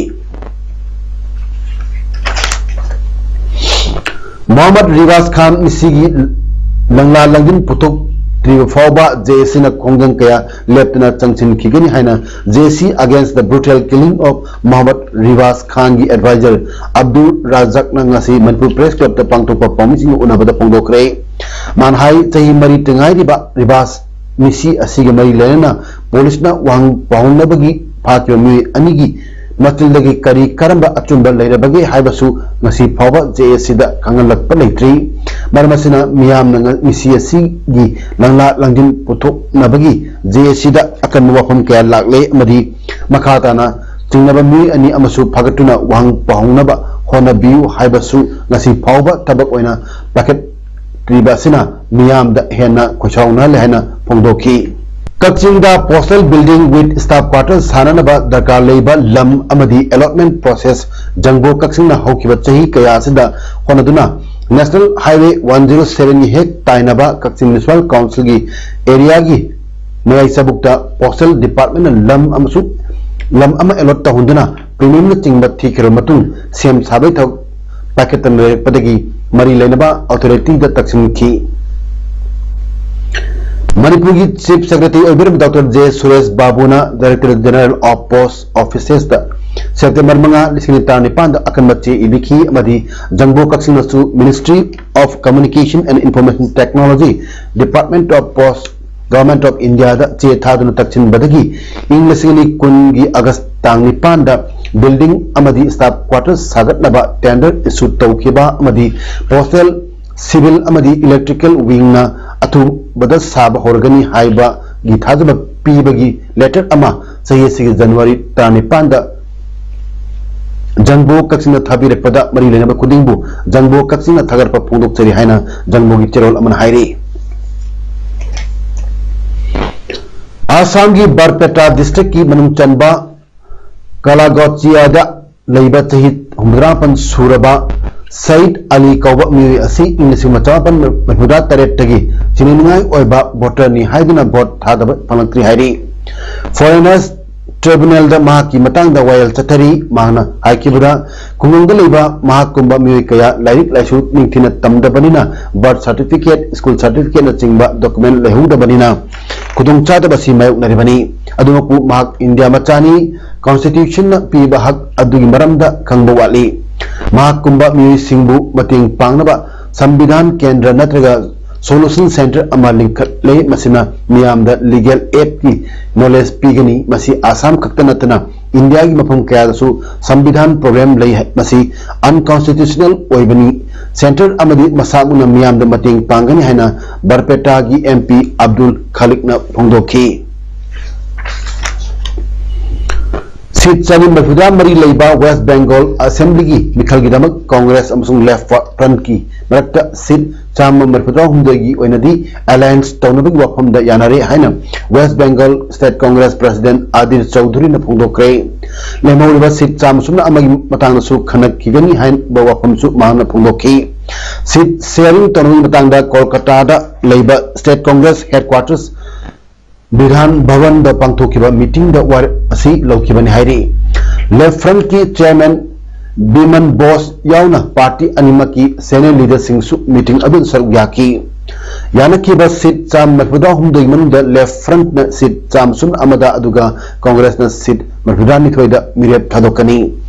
ꯃꯣꯍꯝꯃꯗ ꯔꯤꯕꯥꯖ ꯈꯥꯟ ꯃꯤꯁꯤꯒꯤ ꯂꯪꯂꯥ ꯂꯪꯖꯤꯟ ꯄꯨꯊꯣꯛꯇ꯭ꯔꯤꯕ ꯐꯥꯎꯕ JACꯅ ꯈꯣꯡꯖꯪ ꯀꯌꯥ ꯂꯦꯞꯇꯅ ꯆꯪꯁꯤꯟꯈꯤꯒꯅꯤ ꯍꯥꯏꯅ JAC Against the Brutal Killing of Mohammad Riwaz Khanꯒꯤ advisor Abdul ꯔꯥꯖꯥꯛꯅ ꯉꯁꯤ ꯃꯅꯤꯄꯨꯔ Press Clubꯇ ꯄꯥꯡꯊꯣꯛꯄ ꯄꯥꯎꯃꯤꯁꯤꯡꯒ ꯎꯅꯕꯗ ꯐꯣꯡꯗꯣꯛꯈ꯭ꯔꯦ꯫ ꯃꯥꯅ ꯍꯥꯏ, ꯆꯍꯤ ꯃꯔꯤꯇ ꯉꯥꯏꯔꯤꯕ ꯔꯤꯕꯥꯖ ꯃꯤꯁꯤ ꯑꯁꯤꯒ ꯃꯔꯤ ꯂꯩꯅꯅ ꯄꯨꯂꯤꯁꯅ ꯋꯥꯍꯪ ꯄꯥꯎꯍꯪꯅꯕꯒꯤ ꯐꯥꯈꯤꯕ ꯃꯤꯑꯣꯏ ꯑꯅꯤꯒꯤ ꯃꯆꯤꯜꯗꯒꯤ ꯀꯔꯤ ꯀꯔꯝꯕ ꯑꯆꯨꯝꯕ ꯂꯩꯔꯕꯒꯦ ꯍꯥꯏꯕꯁꯨ ꯉꯁꯤ ꯐꯥꯎꯕ JACꯗ ꯈꯪꯍꯜꯂꯛꯄ ꯂꯩꯇ꯭ꯔꯤ꯫ ꯃꯔꯝ ꯑꯁꯤꯅ ꯃꯤꯌꯥꯝꯅ ꯉ-, ꯃꯤꯁꯤ ꯑꯁꯤꯒꯤ ꯂꯪꯂꯥ ꯂꯪꯖꯤꯟ ꯄꯨꯊꯣꯛꯅꯕꯒꯤ JACꯗ ꯑꯀꯟꯕ ꯋꯥꯐꯝ ꯀꯌꯥ ꯂꯥꯛꯂꯦ ꯑꯃꯗꯤ ꯃꯈꯥ ꯇꯥꯅ ꯆꯤꯡꯅꯕ ꯃꯤꯑꯣꯏ ꯑꯅꯤ ꯑꯃꯁꯨ ꯐꯥꯒꯠꯇꯨꯅ ꯋꯥꯍꯪ ꯄꯥꯎꯍꯪꯅꯕ ꯍꯣꯠꯅꯕꯤꯌꯨ ꯍꯥꯏꯕꯁꯨ ꯉꯁꯤ ꯐꯥꯎꯕ ꯊꯕꯛ ꯑꯣꯏꯅ ꯄꯥꯏꯈꯠꯇ꯭ꯔꯤꯕ ꯑꯁꯤꯅ ꯃꯤꯌꯥꯝꯗ ꯍꯦꯟꯅ ꯈꯣꯏꯁꯥꯎꯅꯍꯜꯂꯦ ꯍꯥꯏꯅ ꯐꯣꯡꯗꯣꯛꯈꯤ꯫ ꯀꯛꯆꯤꯡꯗ Postal Building with Staff Quarter ꯁꯥꯅꯅꯕ ꯗꯔꯀꯥꯔ ꯂꯩꯕ ꯂꯝ ꯑꯃꯗꯤ allotment process ꯖꯪꯕꯣ ꯀꯛꯆꯤꯡꯅ ꯍꯧꯈꯤꯕ ꯆꯍꯤ ꯀꯌꯥ ꯑꯁꯤꯗ ꯍꯣꯠꯅꯗꯨꯅ National Highway one zero sevenꯒꯤ ꯍꯦꯛ ꯇꯥꯏꯅꯕ ꯀꯛꯆꯤꯡ Municipal Councilꯒꯤ areaꯒꯤ ꯃꯌꯥꯏ ꯆꯕꯨꯛꯇ Postal Departmentꯅ ꯂꯝ ꯑꯃꯁꯨ ꯂꯝ ꯑꯃ allot ꯇꯧꯍꯟꯗꯨꯅ premiumꯅꯆꯤꯡꯕ ꯊꯤꯈ꯭ꯔꯕ ꯃꯇꯨꯡ ꯁꯦꯝ ꯁꯥꯕꯒꯤ ꯊꯕꯛ ꯄꯥꯏꯈꯠꯇꯅ ꯂꯩꯔꯛꯄꯗꯒꯤ ꯃꯔꯤ ꯂꯩꯅꯕ authorityꯗ ꯇꯛꯁꯤꯟꯈꯤ꯫ ꯃꯅꯤꯄꯨꯔꯒꯤ Chief Secretary ꯑꯣꯏꯕꯤꯔꯝꯕ Doctor J Suresh ꯕꯥꯕꯨꯅ Director General of Post Officesꯇ September ꯃꯉꯥ, ꯂꯤꯁꯤꯡ ꯑꯅꯤ ꯇꯔꯥꯅꯤꯄꯥꯟꯗ ꯑꯀꯟꯕ ꯆꯦ ꯏꯕꯤꯈꯤ ꯑꯃꯗꯤ ꯖꯪꯕꯣ ꯀꯛꯆꯤꯡꯅꯁꯨ Ministry of Communication and Information Technology, Department of Post, Government of Indiaꯗ ꯆꯦ ꯊꯥꯗꯨꯅ ꯇꯛꯁꯤꯟꯕꯗꯒꯤ ꯏꯪ ꯂꯤꯁꯤꯡ ꯑꯅꯤ ꯀꯨꯟꯒꯤ August ꯇꯥꯡ ꯅꯤꯄꯥꯟꯗ building ꯑꯃꯗꯤ staff quarter ꯁꯥꯒꯠꯅꯕ tender issue ꯇꯧꯈꯤꯕ ꯑꯃꯗꯤ postal, civil ꯑꯃꯗꯤ electrical wingꯅ ꯑꯊꯨꯕꯗ ꯁꯥꯕ ꯍꯧꯔꯒꯅꯤ ꯍꯥꯏꯕꯒꯤ ꯊꯥꯖꯕ ꯄꯤꯕꯒꯤ letter ꯑꯃ ꯆꯍꯤ ꯑꯁꯤꯒꯤ January ꯇꯔꯥꯅꯤꯄꯥꯟꯗ ꯖꯪꯕꯣ ꯀꯛꯆꯤꯡꯗ ꯊꯥꯕꯤꯔꯛꯄꯗ ꯃꯔꯤ ꯂꯩꯅꯕ ꯈꯨꯗꯤꯡꯕꯨ ꯖꯪꯕꯣ ꯀꯛꯆꯤꯡꯅ ꯊꯥꯒꯠꯄ ꯐꯣꯡꯗꯣꯛꯆꯔꯤ ꯍꯥꯏꯅ ꯖꯪꯕꯣꯒꯤ ꯆꯦꯔꯣꯜ ꯑꯃꯅ ꯍꯥꯏꯔꯤ꯫ ꯑꯁꯥꯝꯒꯤ ꯕꯔꯄꯦꯇꯥ districtꯀꯤ ꯃꯅꯨꯡ ꯆꯟꯕ ꯀꯂꯥꯒꯣꯆꯤꯌꯥꯗ ꯂꯩꯕ ꯆꯍꯤ ꯍꯨꯝꯐꯨꯇꯔꯥ ꯃꯥꯄꯟ ꯁꯨꯔꯕ ꯁꯌꯤꯗ ꯑꯂꯤ ꯀꯧꯕ ꯃꯤꯑꯣꯏ ꯑꯁꯤ ꯏꯪ ꯂꯤꯁꯤꯡ ꯑꯃ ꯆꯃꯥꯄꯟ ꯃꯔꯤꯐꯨꯇꯔꯥ ꯇꯔꯦꯠꯇꯒꯤ ꯆꯤꯡꯅꯅꯤꯡꯉꯥꯏ ꯑꯣꯏꯕ ꯚꯣꯇꯔꯅꯤ ꯍꯥꯏꯗꯨꯅ ꯚꯣꯠ ꯊꯥꯗꯕ ꯐꯪꯂꯛꯇ꯭ꯔꯤ ꯍꯥꯏꯔꯤ꯫ ꯐꯣꯔꯦꯅꯔꯁ ꯇ꯭ꯔꯤꯕꯨꯅꯦꯜꯗ ꯃꯍꯥꯛꯀꯤ ꯃꯇꯥꯡꯗ ꯋꯥꯌꯦꯜ ꯆꯠꯊꯔꯤ꯫ ꯃꯍꯥꯛꯅ ꯍꯥꯏꯈꯤꯕꯗ, ꯈꯨꯡꯒꯪꯗ ꯂꯩꯕ ꯃꯍꯥꯛꯀꯨꯝꯕ ꯃꯤꯑꯣꯏ ꯀꯌꯥ ꯂꯥꯏꯔꯤꯛ ꯂꯥꯏꯁꯨ ꯅꯤꯡꯊꯤꯅ ꯇꯝꯗꯕꯅꯤꯅ, ꯕꯔꯊ ꯁꯥꯔꯇꯤꯐꯤꯀꯦꯠ, ꯁ꯭ꯀꯨꯜ ꯁꯥꯔꯇꯤꯐꯤꯀꯦꯠꯅꯆꯤꯡꯕ ꯗꯣꯀꯨꯃꯦꯟ ꯂꯩꯍꯧꯗꯕꯅꯤꯅ ꯈꯨꯗꯣꯡꯆꯥꯗꯕ ꯑꯁꯤ ꯃꯥꯌꯣꯛꯅꯔꯤꯕꯅꯤ꯫ ꯑꯗꯨꯃꯛꯄꯨ ꯃꯍꯥꯛ ꯏꯟꯗꯤꯌꯥ ꯃꯆꯥꯅꯤ, ꯀꯟꯁꯇꯤꯇ꯭ꯌꯨꯁꯟꯅ ꯄꯤꯕ ꯍꯛ ꯑꯗꯨꯒꯤ ꯃꯔꯝꯗ ꯈꯪꯕ ꯋꯥꯠꯂꯤ꯫ ꯃꯍꯥꯛꯀꯨꯝꯕ ꯃꯤꯑꯣꯏꯁꯤꯡꯕꯨ ꯃꯇꯦꯡ ꯄꯥꯡꯅꯕ ꯁꯪꯕꯤꯙꯥꯟ ꯀꯦꯟꯗ꯭ꯔ ꯅꯠꯇ꯭ꯔꯒ ꯁꯣꯂꯨꯁꯟ ꯁꯦꯟꯇꯔ ꯑꯃ ꯂꯤꯡꯈꯠꯂꯦ꯫ ꯃꯁꯤꯅ ꯃꯤꯌꯥꯝꯗ ꯂꯤꯒꯦꯜ ꯑꯦꯗꯀꯤ ꯅꯣꯂꯦꯖ ꯄꯤꯒꯅꯤ꯫ ꯃꯁꯤ ꯑꯁꯥꯝ ꯈꯛꯇ ꯅꯠꯇꯅ ꯏꯟꯗꯤꯌꯥꯒꯤ ꯃꯐꯝ ꯀꯌꯥꯗꯁꯨ ꯁꯪꯕꯤꯙꯥꯟ ꯄ꯭ꯔꯣꯒ꯭ꯔꯥꯝ ꯂꯩ꯫ ꯃꯁꯤ ꯑꯟꯀꯟꯁꯇꯤꯇ꯭ꯌꯨꯁꯅꯦꯜ ꯑꯣꯏꯕꯅꯤ꯫ ꯁꯦꯟꯇꯔ ꯑꯃꯗꯤ ꯃꯁꯥꯃꯛꯅ ꯃꯤꯌꯥꯝꯗ ꯃꯇꯦꯡ ꯄꯥꯡꯒꯅꯤ ꯍꯥꯏꯅ ꯕꯔꯄꯦꯇꯥꯒꯤ ꯑꯦꯝ ꯄꯤ ꯑꯕꯗꯨꯜ ꯈꯥꯂꯤꯛꯅ ꯐꯣꯡꯗꯣꯛꯈꯤ꯫ ꯁꯤꯠ ꯆꯅꯤ ꯃꯔꯤꯐꯨꯇꯔꯥ ꯃꯔꯤ ꯂꯩꯕ ꯋꯦꯁ ꯕꯦꯡꯒꯣꯜ ꯑꯦꯁꯦꯝꯕ꯭ꯂꯤꯒꯤ ꯃꯤꯈꯜꯒꯤꯗꯃꯛ ꯀꯣꯡꯒ꯭ꯔꯦꯁ ꯑꯃꯁꯨꯡ ꯂꯦꯐ ꯐ꯭ꯔꯟꯠꯀꯤ ꯃꯔꯛꯇ ꯁꯤꯠ ꯆꯥꯝꯃ ꯃꯔꯤꯐꯨꯇꯔꯥ ꯍꯨꯝꯗꯣꯏꯒꯤ ꯑꯣꯏꯅꯗꯤ ꯑꯦꯂꯥꯌꯟꯁ ꯇꯧꯅꯕꯒꯤ ꯋꯥꯐꯝꯗ ꯌꯥꯅꯔꯦ ꯍꯥꯏꯅ west Bengal state Congress president Adhir ꯆꯧꯙꯨꯔꯤꯅ ꯐꯣꯡꯗꯣꯛꯈ꯭ꯔꯦ꯫ ꯂꯦꯝꯍꯧꯔꯤꯕ ꯁꯤꯠ ꯆꯥꯝꯃ ꯁꯨꯞꯅ ꯑꯃꯒꯤ ꯃꯇꯥꯡꯗꯁꯨ ꯈꯟꯅꯈꯤꯒꯅꯤ ꯍꯥꯏꯕ ꯋꯥꯐꯝꯁꯨ ꯃꯍꯥꯛꯅ ꯐꯣꯡꯗꯣꯛꯈꯤ꯫ ꯁꯤꯠ ꯁꯤꯌꯔꯤꯡ ꯇꯧꯅꯕꯒꯤ ꯃꯇꯥꯡꯗ ꯀꯣꯜꯀꯇꯥꯗ ꯂꯩꯕ ꯁ꯭ꯇꯦꯠ ꯀꯣꯡꯒ꯭ꯔꯦꯁ ꯍꯦꯗꯀ꯭ꯋꯥꯇꯔꯁ ꯕꯤꯙꯥꯟ ꯚꯕꯟꯗ ꯄꯥꯡꯊꯣꯛꯈꯤꯕ ꯃꯤꯇꯤꯡꯗ ꯋꯥꯔꯦꯞ ꯑꯁꯤ ꯂꯧꯈꯤꯕꯅꯤ ꯍꯥꯏꯔꯤ꯫ ꯂꯦꯐ ꯐ꯭ꯔꯟꯠꯀꯤ ꯆꯤꯌꯔꯃꯦꯟ ꯕꯤꯃꯟ ꯕꯣꯁ ꯌꯥꯎꯅ ꯄꯥꯔꯇꯤ ꯑꯅꯤꯃꯛꯀꯤ ꯁꯦꯅꯤꯌꯔ ꯂꯤꯗꯔꯁꯤꯡꯁꯨ ꯃꯤꯇꯤꯡ ꯑꯗꯨꯗ ꯁꯔꯨꯛ ꯌꯥꯈꯤ꯫ ꯌꯥꯅꯈꯤꯕ ꯁꯤꯠ ꯆꯥꯝꯃ ꯃꯔꯤꯐꯨꯇꯔꯥ ꯍꯨꯝꯗꯣꯏꯒꯤ ꯃꯅꯨꯡꯗ ꯂꯦꯐ ꯐ꯭ꯔꯟꯠꯅ ꯁꯤꯠ ꯆꯥꯝꯃ ꯁꯨꯞꯅ ꯑꯃꯗ, ꯑꯗꯨꯒ ꯀꯣꯡꯒ꯭ꯔꯦꯁꯅ ꯁꯤꯠ ꯃꯔꯤꯐꯨꯇꯔꯥ ꯅꯤꯊꯣꯏꯗ ꯃꯤꯔꯦꯞ ꯊꯥꯗꯣꯛꯀꯅꯤ꯫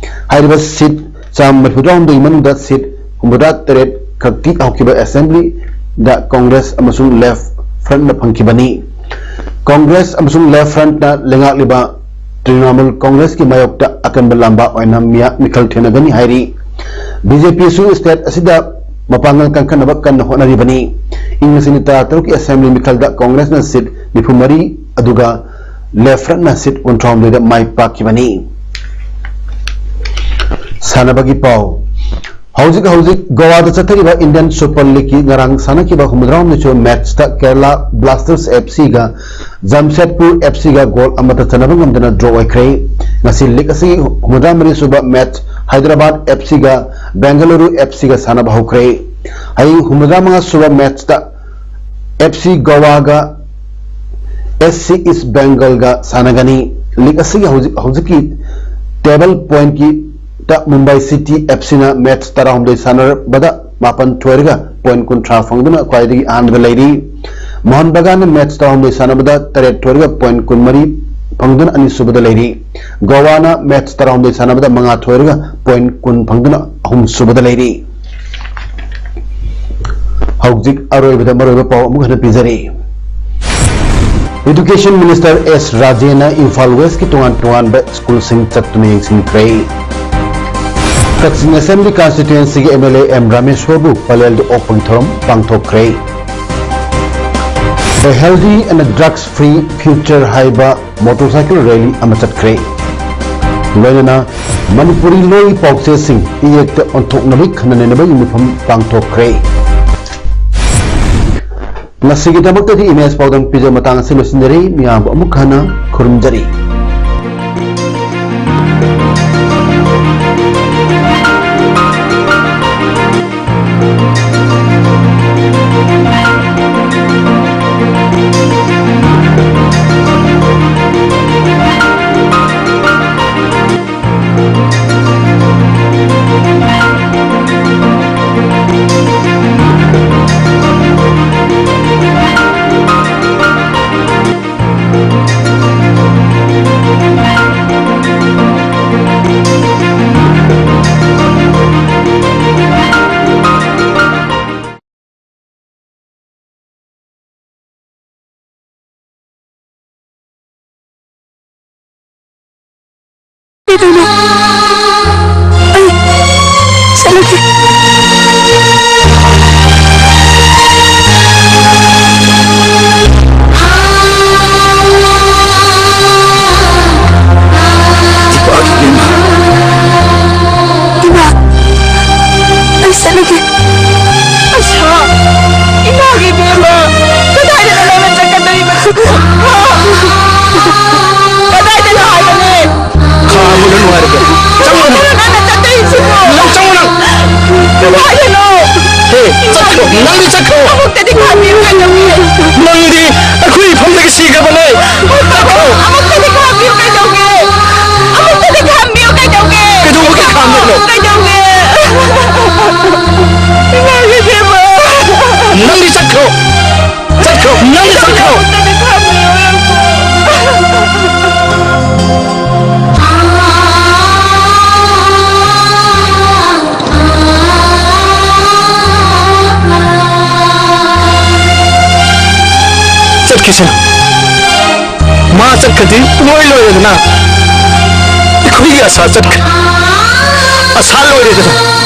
ꯍꯥꯏꯔꯤꯕ ꯁꯤꯠ ꯆꯥꯝꯃ ꯃꯔꯤꯐꯨꯇꯔꯥ ꯍꯨꯝꯗꯣꯏꯒꯤ ꯃꯅꯨꯡꯗ ꯁꯤꯠ ꯍꯨꯝꯐꯨꯇꯔꯥ ꯇꯔꯦꯠ ꯈꯛꯇꯤ ꯍꯧꯈꯤꯕ ꯑꯦꯁꯦꯝꯕ꯭ꯂꯤꯗ ꯀꯣꯡꯒ꯭ꯔꯦꯁ ꯑꯃꯁꯨꯡ ꯂꯦꯐ ꯐ꯭ꯔꯟꯠꯅ ꯐꯪꯈꯤꯕꯅꯤ꯫ ꯀꯣꯡꯒ꯭ꯔꯦꯁ ꯑꯃꯁꯨꯡ ꯂꯦꯐ ꯐ꯭ꯔꯟꯠꯅ ꯂꯩꯉꯥꯛꯂꯤꯕ ꯇ꯭ꯔꯤꯅꯥꯃꯨꯜ ꯀꯣꯡꯒ꯭ꯔꯦꯁꯀꯤ ꯃꯥꯌꯣꯛꯇ ꯑꯀꯟꯕ ꯂꯥꯝꯕ ꯑꯣꯏꯅ ꯃꯤꯌꯥ-, ꯃꯤꯈꯜ ꯊꯦꯡꯅꯒꯅꯤ ꯍꯥꯏꯔꯤ꯫ ꯕꯤ ꯖꯦ ꯄꯤꯁꯨ ꯁ꯭ꯇꯦꯠ ꯑꯁꯤꯗ ꯃꯄꯥꯡꯒꯜ ꯀꯟꯈꯠꯅꯕ ꯀꯟꯅ ꯍꯣꯠꯅꯔꯤꯕꯅꯤ꯫ ꯏꯪ ꯂꯤꯁꯤꯡ ꯑꯅꯤ ꯇꯔꯥꯇꯔꯨꯛꯀꯤ ꯑꯦꯁꯦꯝꯕ꯭ꯂꯤ ꯃꯤꯈꯜꯗ ꯀꯣꯡꯒ꯭ꯔꯦꯁꯅ ꯁꯤꯠ ꯅꯤꯐꯨꯃꯔꯤ, ꯑꯗꯨꯒ ꯂꯦꯐ ꯐ꯭ꯔꯟꯠꯅ ꯁꯤꯠ ꯀꯨꯟꯊ꯭ꯔꯥꯍꯨꯝꯗꯣꯏꯗ ꯃꯥꯏ ꯄꯥꯛꯈꯤꯕꯅꯤ꯫ ꯁꯥꯟꯅꯕꯒꯤ ꯄꯥꯎ꯫ ꯍꯧꯖꯤꯛ ꯍꯧꯖꯤꯛ ꯒꯣꯋꯥꯗ ꯆꯠꯊꯔꯤꯕ ꯏꯟꯗꯤꯌꯟ ꯁꯨꯄꯔ ꯂꯤꯒꯀꯤ ꯉꯔꯥꯡ ꯁꯥꯟꯅꯈꯤꯕ ꯍꯨꯝꯐꯨꯇꯔꯥꯍꯨꯝꯗꯣꯏ ꯁꯨꯕ ꯃꯦꯠꯆꯇ ꯀꯦꯔꯂꯥ ꯕ꯭ꯂꯥꯁꯇꯔꯁ ꯑꯦꯐ ꯁꯤꯒ ꯖꯥꯝꯁꯦꯗꯄꯨꯔ ꯑꯦꯐ ꯁꯤꯒ ꯒꯣꯜ ꯑꯃꯠꯇ ꯆꯟꯅꯕ ꯉꯝꯗꯅ ꯗ꯭ꯔꯣ ꯑꯣꯏꯈ꯭ꯔꯦ꯫ ꯉꯁꯤ ꯂꯤꯒ ꯑꯁꯤꯒꯤ ꯍꯨꯝꯐꯨꯇꯔꯥ ꯃꯔꯤ ꯁꯨꯕ ꯃꯦꯠꯆ ꯍꯥꯏꯗ꯭ꯔꯕꯥꯗ ꯑꯦꯐ ꯁꯤꯒ ꯕꯦꯡꯒꯂꯨꯔꯨ ꯑꯦꯐ ꯁꯤꯒ ꯁꯥꯟꯅꯕ ꯍꯧꯈ꯭ꯔꯦ꯫ ꯍꯌꯦꯡ ꯍꯨꯝꯐꯨꯇꯔꯥ ꯃꯉꯥ ꯁꯨꯕ ꯃꯦꯠꯁꯇ ꯑꯦꯐ ꯁꯤ ꯒꯣꯋꯥꯒ ꯑꯦꯁ ꯁꯤ ꯏꯁ ꯕꯦꯡꯒꯜꯒ ꯁꯥꯟꯅꯒꯅꯤ꯫ ꯂꯤꯒ ꯑꯁꯤꯒꯤ ꯍꯧꯖꯤꯛ ꯍꯧꯖꯤꯛꯀꯤ ꯇꯦꯕꯜ ꯄꯣꯏꯟꯠꯀꯤꯗ ꯃꯨꯝꯕꯥꯏ ꯁꯤꯇꯤ ꯑꯦꯐ ꯁꯤꯅ ꯃꯦꯠꯁ ꯇꯔꯥꯍꯨꯝꯗꯣꯏ ꯁꯥꯟꯅꯕꯗ ꯃꯥꯄꯟ ꯊꯣꯏꯔꯒ ꯄꯣꯏꯟꯠ ꯀꯨꯟꯊ꯭ꯔꯥ ꯐꯪꯗꯨꯅ ꯈ꯭ꯋꯥꯏꯗꯒꯤ ꯑꯍꯥꯟꯕꯗ ꯂꯩꯔꯤ꯫ ꯃꯣꯍꯟ ꯕꯒꯥꯟꯅ ꯃꯦꯠꯁ ꯇꯔꯥꯍꯨꯝꯗꯣꯏ ꯁꯥꯟꯅꯕꯗ ꯇꯔꯦꯠ ꯊꯣꯏꯔꯒ ꯄꯣꯏꯟꯠ ꯀꯨꯟꯃꯔꯤ ꯐꯪꯗꯨꯅ ꯑꯅꯤꯁꯨꯕꯗ ꯂꯩꯔꯤ꯫ ꯒꯣꯋꯥꯅ ꯃꯦꯠꯁ ꯇꯔꯥꯍꯨꯝꯗꯣꯏ ꯁꯥꯟꯅꯕꯗ ꯃꯉꯥ ꯊꯣꯏꯔꯒ ꯄꯣꯏꯟꯠ ꯀꯨꯟ ꯐꯪꯗꯨꯅ ꯑꯍꯨꯝꯁꯨꯕꯗ ꯂꯩꯔꯤ꯫ ꯍꯧꯖꯤꯛ ꯑꯔꯣꯏꯕꯗ ꯃꯔꯨꯑꯣꯏꯕ ꯄꯥꯎ ꯑꯃꯨꯛ ꯍꯟꯅ ꯄꯤꯖꯔꯤ꯫ ꯏꯗꯨꯀꯦꯁꯟ ꯃꯤꯅꯤꯁꯇꯔ ꯑꯦꯁ ꯔꯥꯖꯦꯟꯅ ꯏꯝꯐꯥꯜ ꯋꯦꯁꯀꯤ ꯇꯣꯉꯥꯟ ꯇꯣꯉꯥꯟꯕ ꯁ꯭ꯀꯨꯜꯁꯤꯡ ꯆꯠꯇꯨꯅ ꯌꯦꯡꯁꯤꯟꯈ꯭ꯔꯦ꯫ ꯀꯛꯆꯤꯡ ꯑꯦꯁꯦꯝꯕ꯭ꯂꯤ ꯀꯟꯁꯇꯤꯇ꯭ꯋꯦꯟꯁꯤꯒꯤ ꯑꯦꯝ ꯑꯦꯜ ꯑꯦ ꯑꯦꯝ ꯔꯥꯃꯦꯁꯣꯔꯕꯨ ꯄꯂꯦꯜꯗ ꯑꯣꯛꯄꯒꯤ ꯊꯧꯔꯝ ꯄꯥꯡꯊꯣꯛꯈ꯭ꯔꯦ꯫ A Healthy and a Drugs Free Future ꯍꯥꯏꯕ ꯃꯣꯇꯣꯔꯁꯥꯏꯀꯜ ꯔꯦꯂꯤ ꯑꯃ ꯆꯠꯈ꯭ꯔꯦ꯫ ꯂꯣꯏꯅꯅ ꯃꯅꯤꯄꯨꯔꯤ ꯂꯣꯟꯒꯤ ꯄꯥꯎꯆꯦꯁꯤꯡ ꯏꯌꯦꯛꯇ ꯑꯣꯟꯊꯣꯛꯅꯕꯒꯤ ꯈꯟꯅ ꯅꯩꯅꯕꯒꯤ ꯃꯤꯐꯝ ꯄꯥꯡꯊꯣꯛꯈ꯭ꯔꯦ꯫ ꯉꯁꯤꯒꯤꯗꯃꯛꯇꯗꯤ ꯏꯃꯦꯖ ꯄꯥꯎꯗꯝ ꯄꯤꯖꯕ ꯃꯇꯥꯡ ꯑꯁꯤ ꯂꯣꯏꯁꯤꯟꯖꯔꯤ꯫ ꯃꯤꯌꯥꯝꯕꯨ ꯑꯃꯨꯛ ꯍꯟꯅ ꯈꯨꯔꯨꯝꯖꯔꯤ꯫ ꯀꯩꯗꯧꯅꯣ? ꯑꯩ ꯆꯠꯂꯒꯦ꯫ ꯏꯄꯥꯒꯤ ꯕꯦꯝꯃ꯫ ꯏꯃꯥ, ꯑꯩ ꯆꯠꯂꯒꯦ꯫ ꯑꯁꯥ, ꯏꯃꯥꯒꯤ ꯕꯦꯝꯃ, ꯀꯗꯥꯏꯗꯅꯣ ꯅꯪꯅ ꯆꯠꯀꯗꯧꯔꯤꯕꯗꯨ? ꯀꯗꯥꯏꯗꯅꯣ ꯍꯥꯏꯕꯅꯦ? ꯈꯥ ꯑꯃꯒ ꯅꯨꯡꯉꯥꯏꯔꯒꯦ꯫ ꯆꯪꯉꯣ꯫ ꯀꯗꯥꯏꯗꯅꯣ ꯅꯪꯅ ꯆꯠꯇꯣꯏ ꯁꯤꯅ꯫ ꯃꯥ ꯆꯠꯈ꯭ꯔꯗꯤ ꯄꯨꯡꯂꯣꯏ ꯂꯣꯏꯔꯦꯗꯅ꯫ ꯑꯩꯈꯣꯏꯒꯤ ꯑꯁꯥ ꯆꯠꯈ꯭ꯔꯦ꯫ ꯑꯁꯥ ꯂꯣꯏꯔꯦꯗꯅ꯫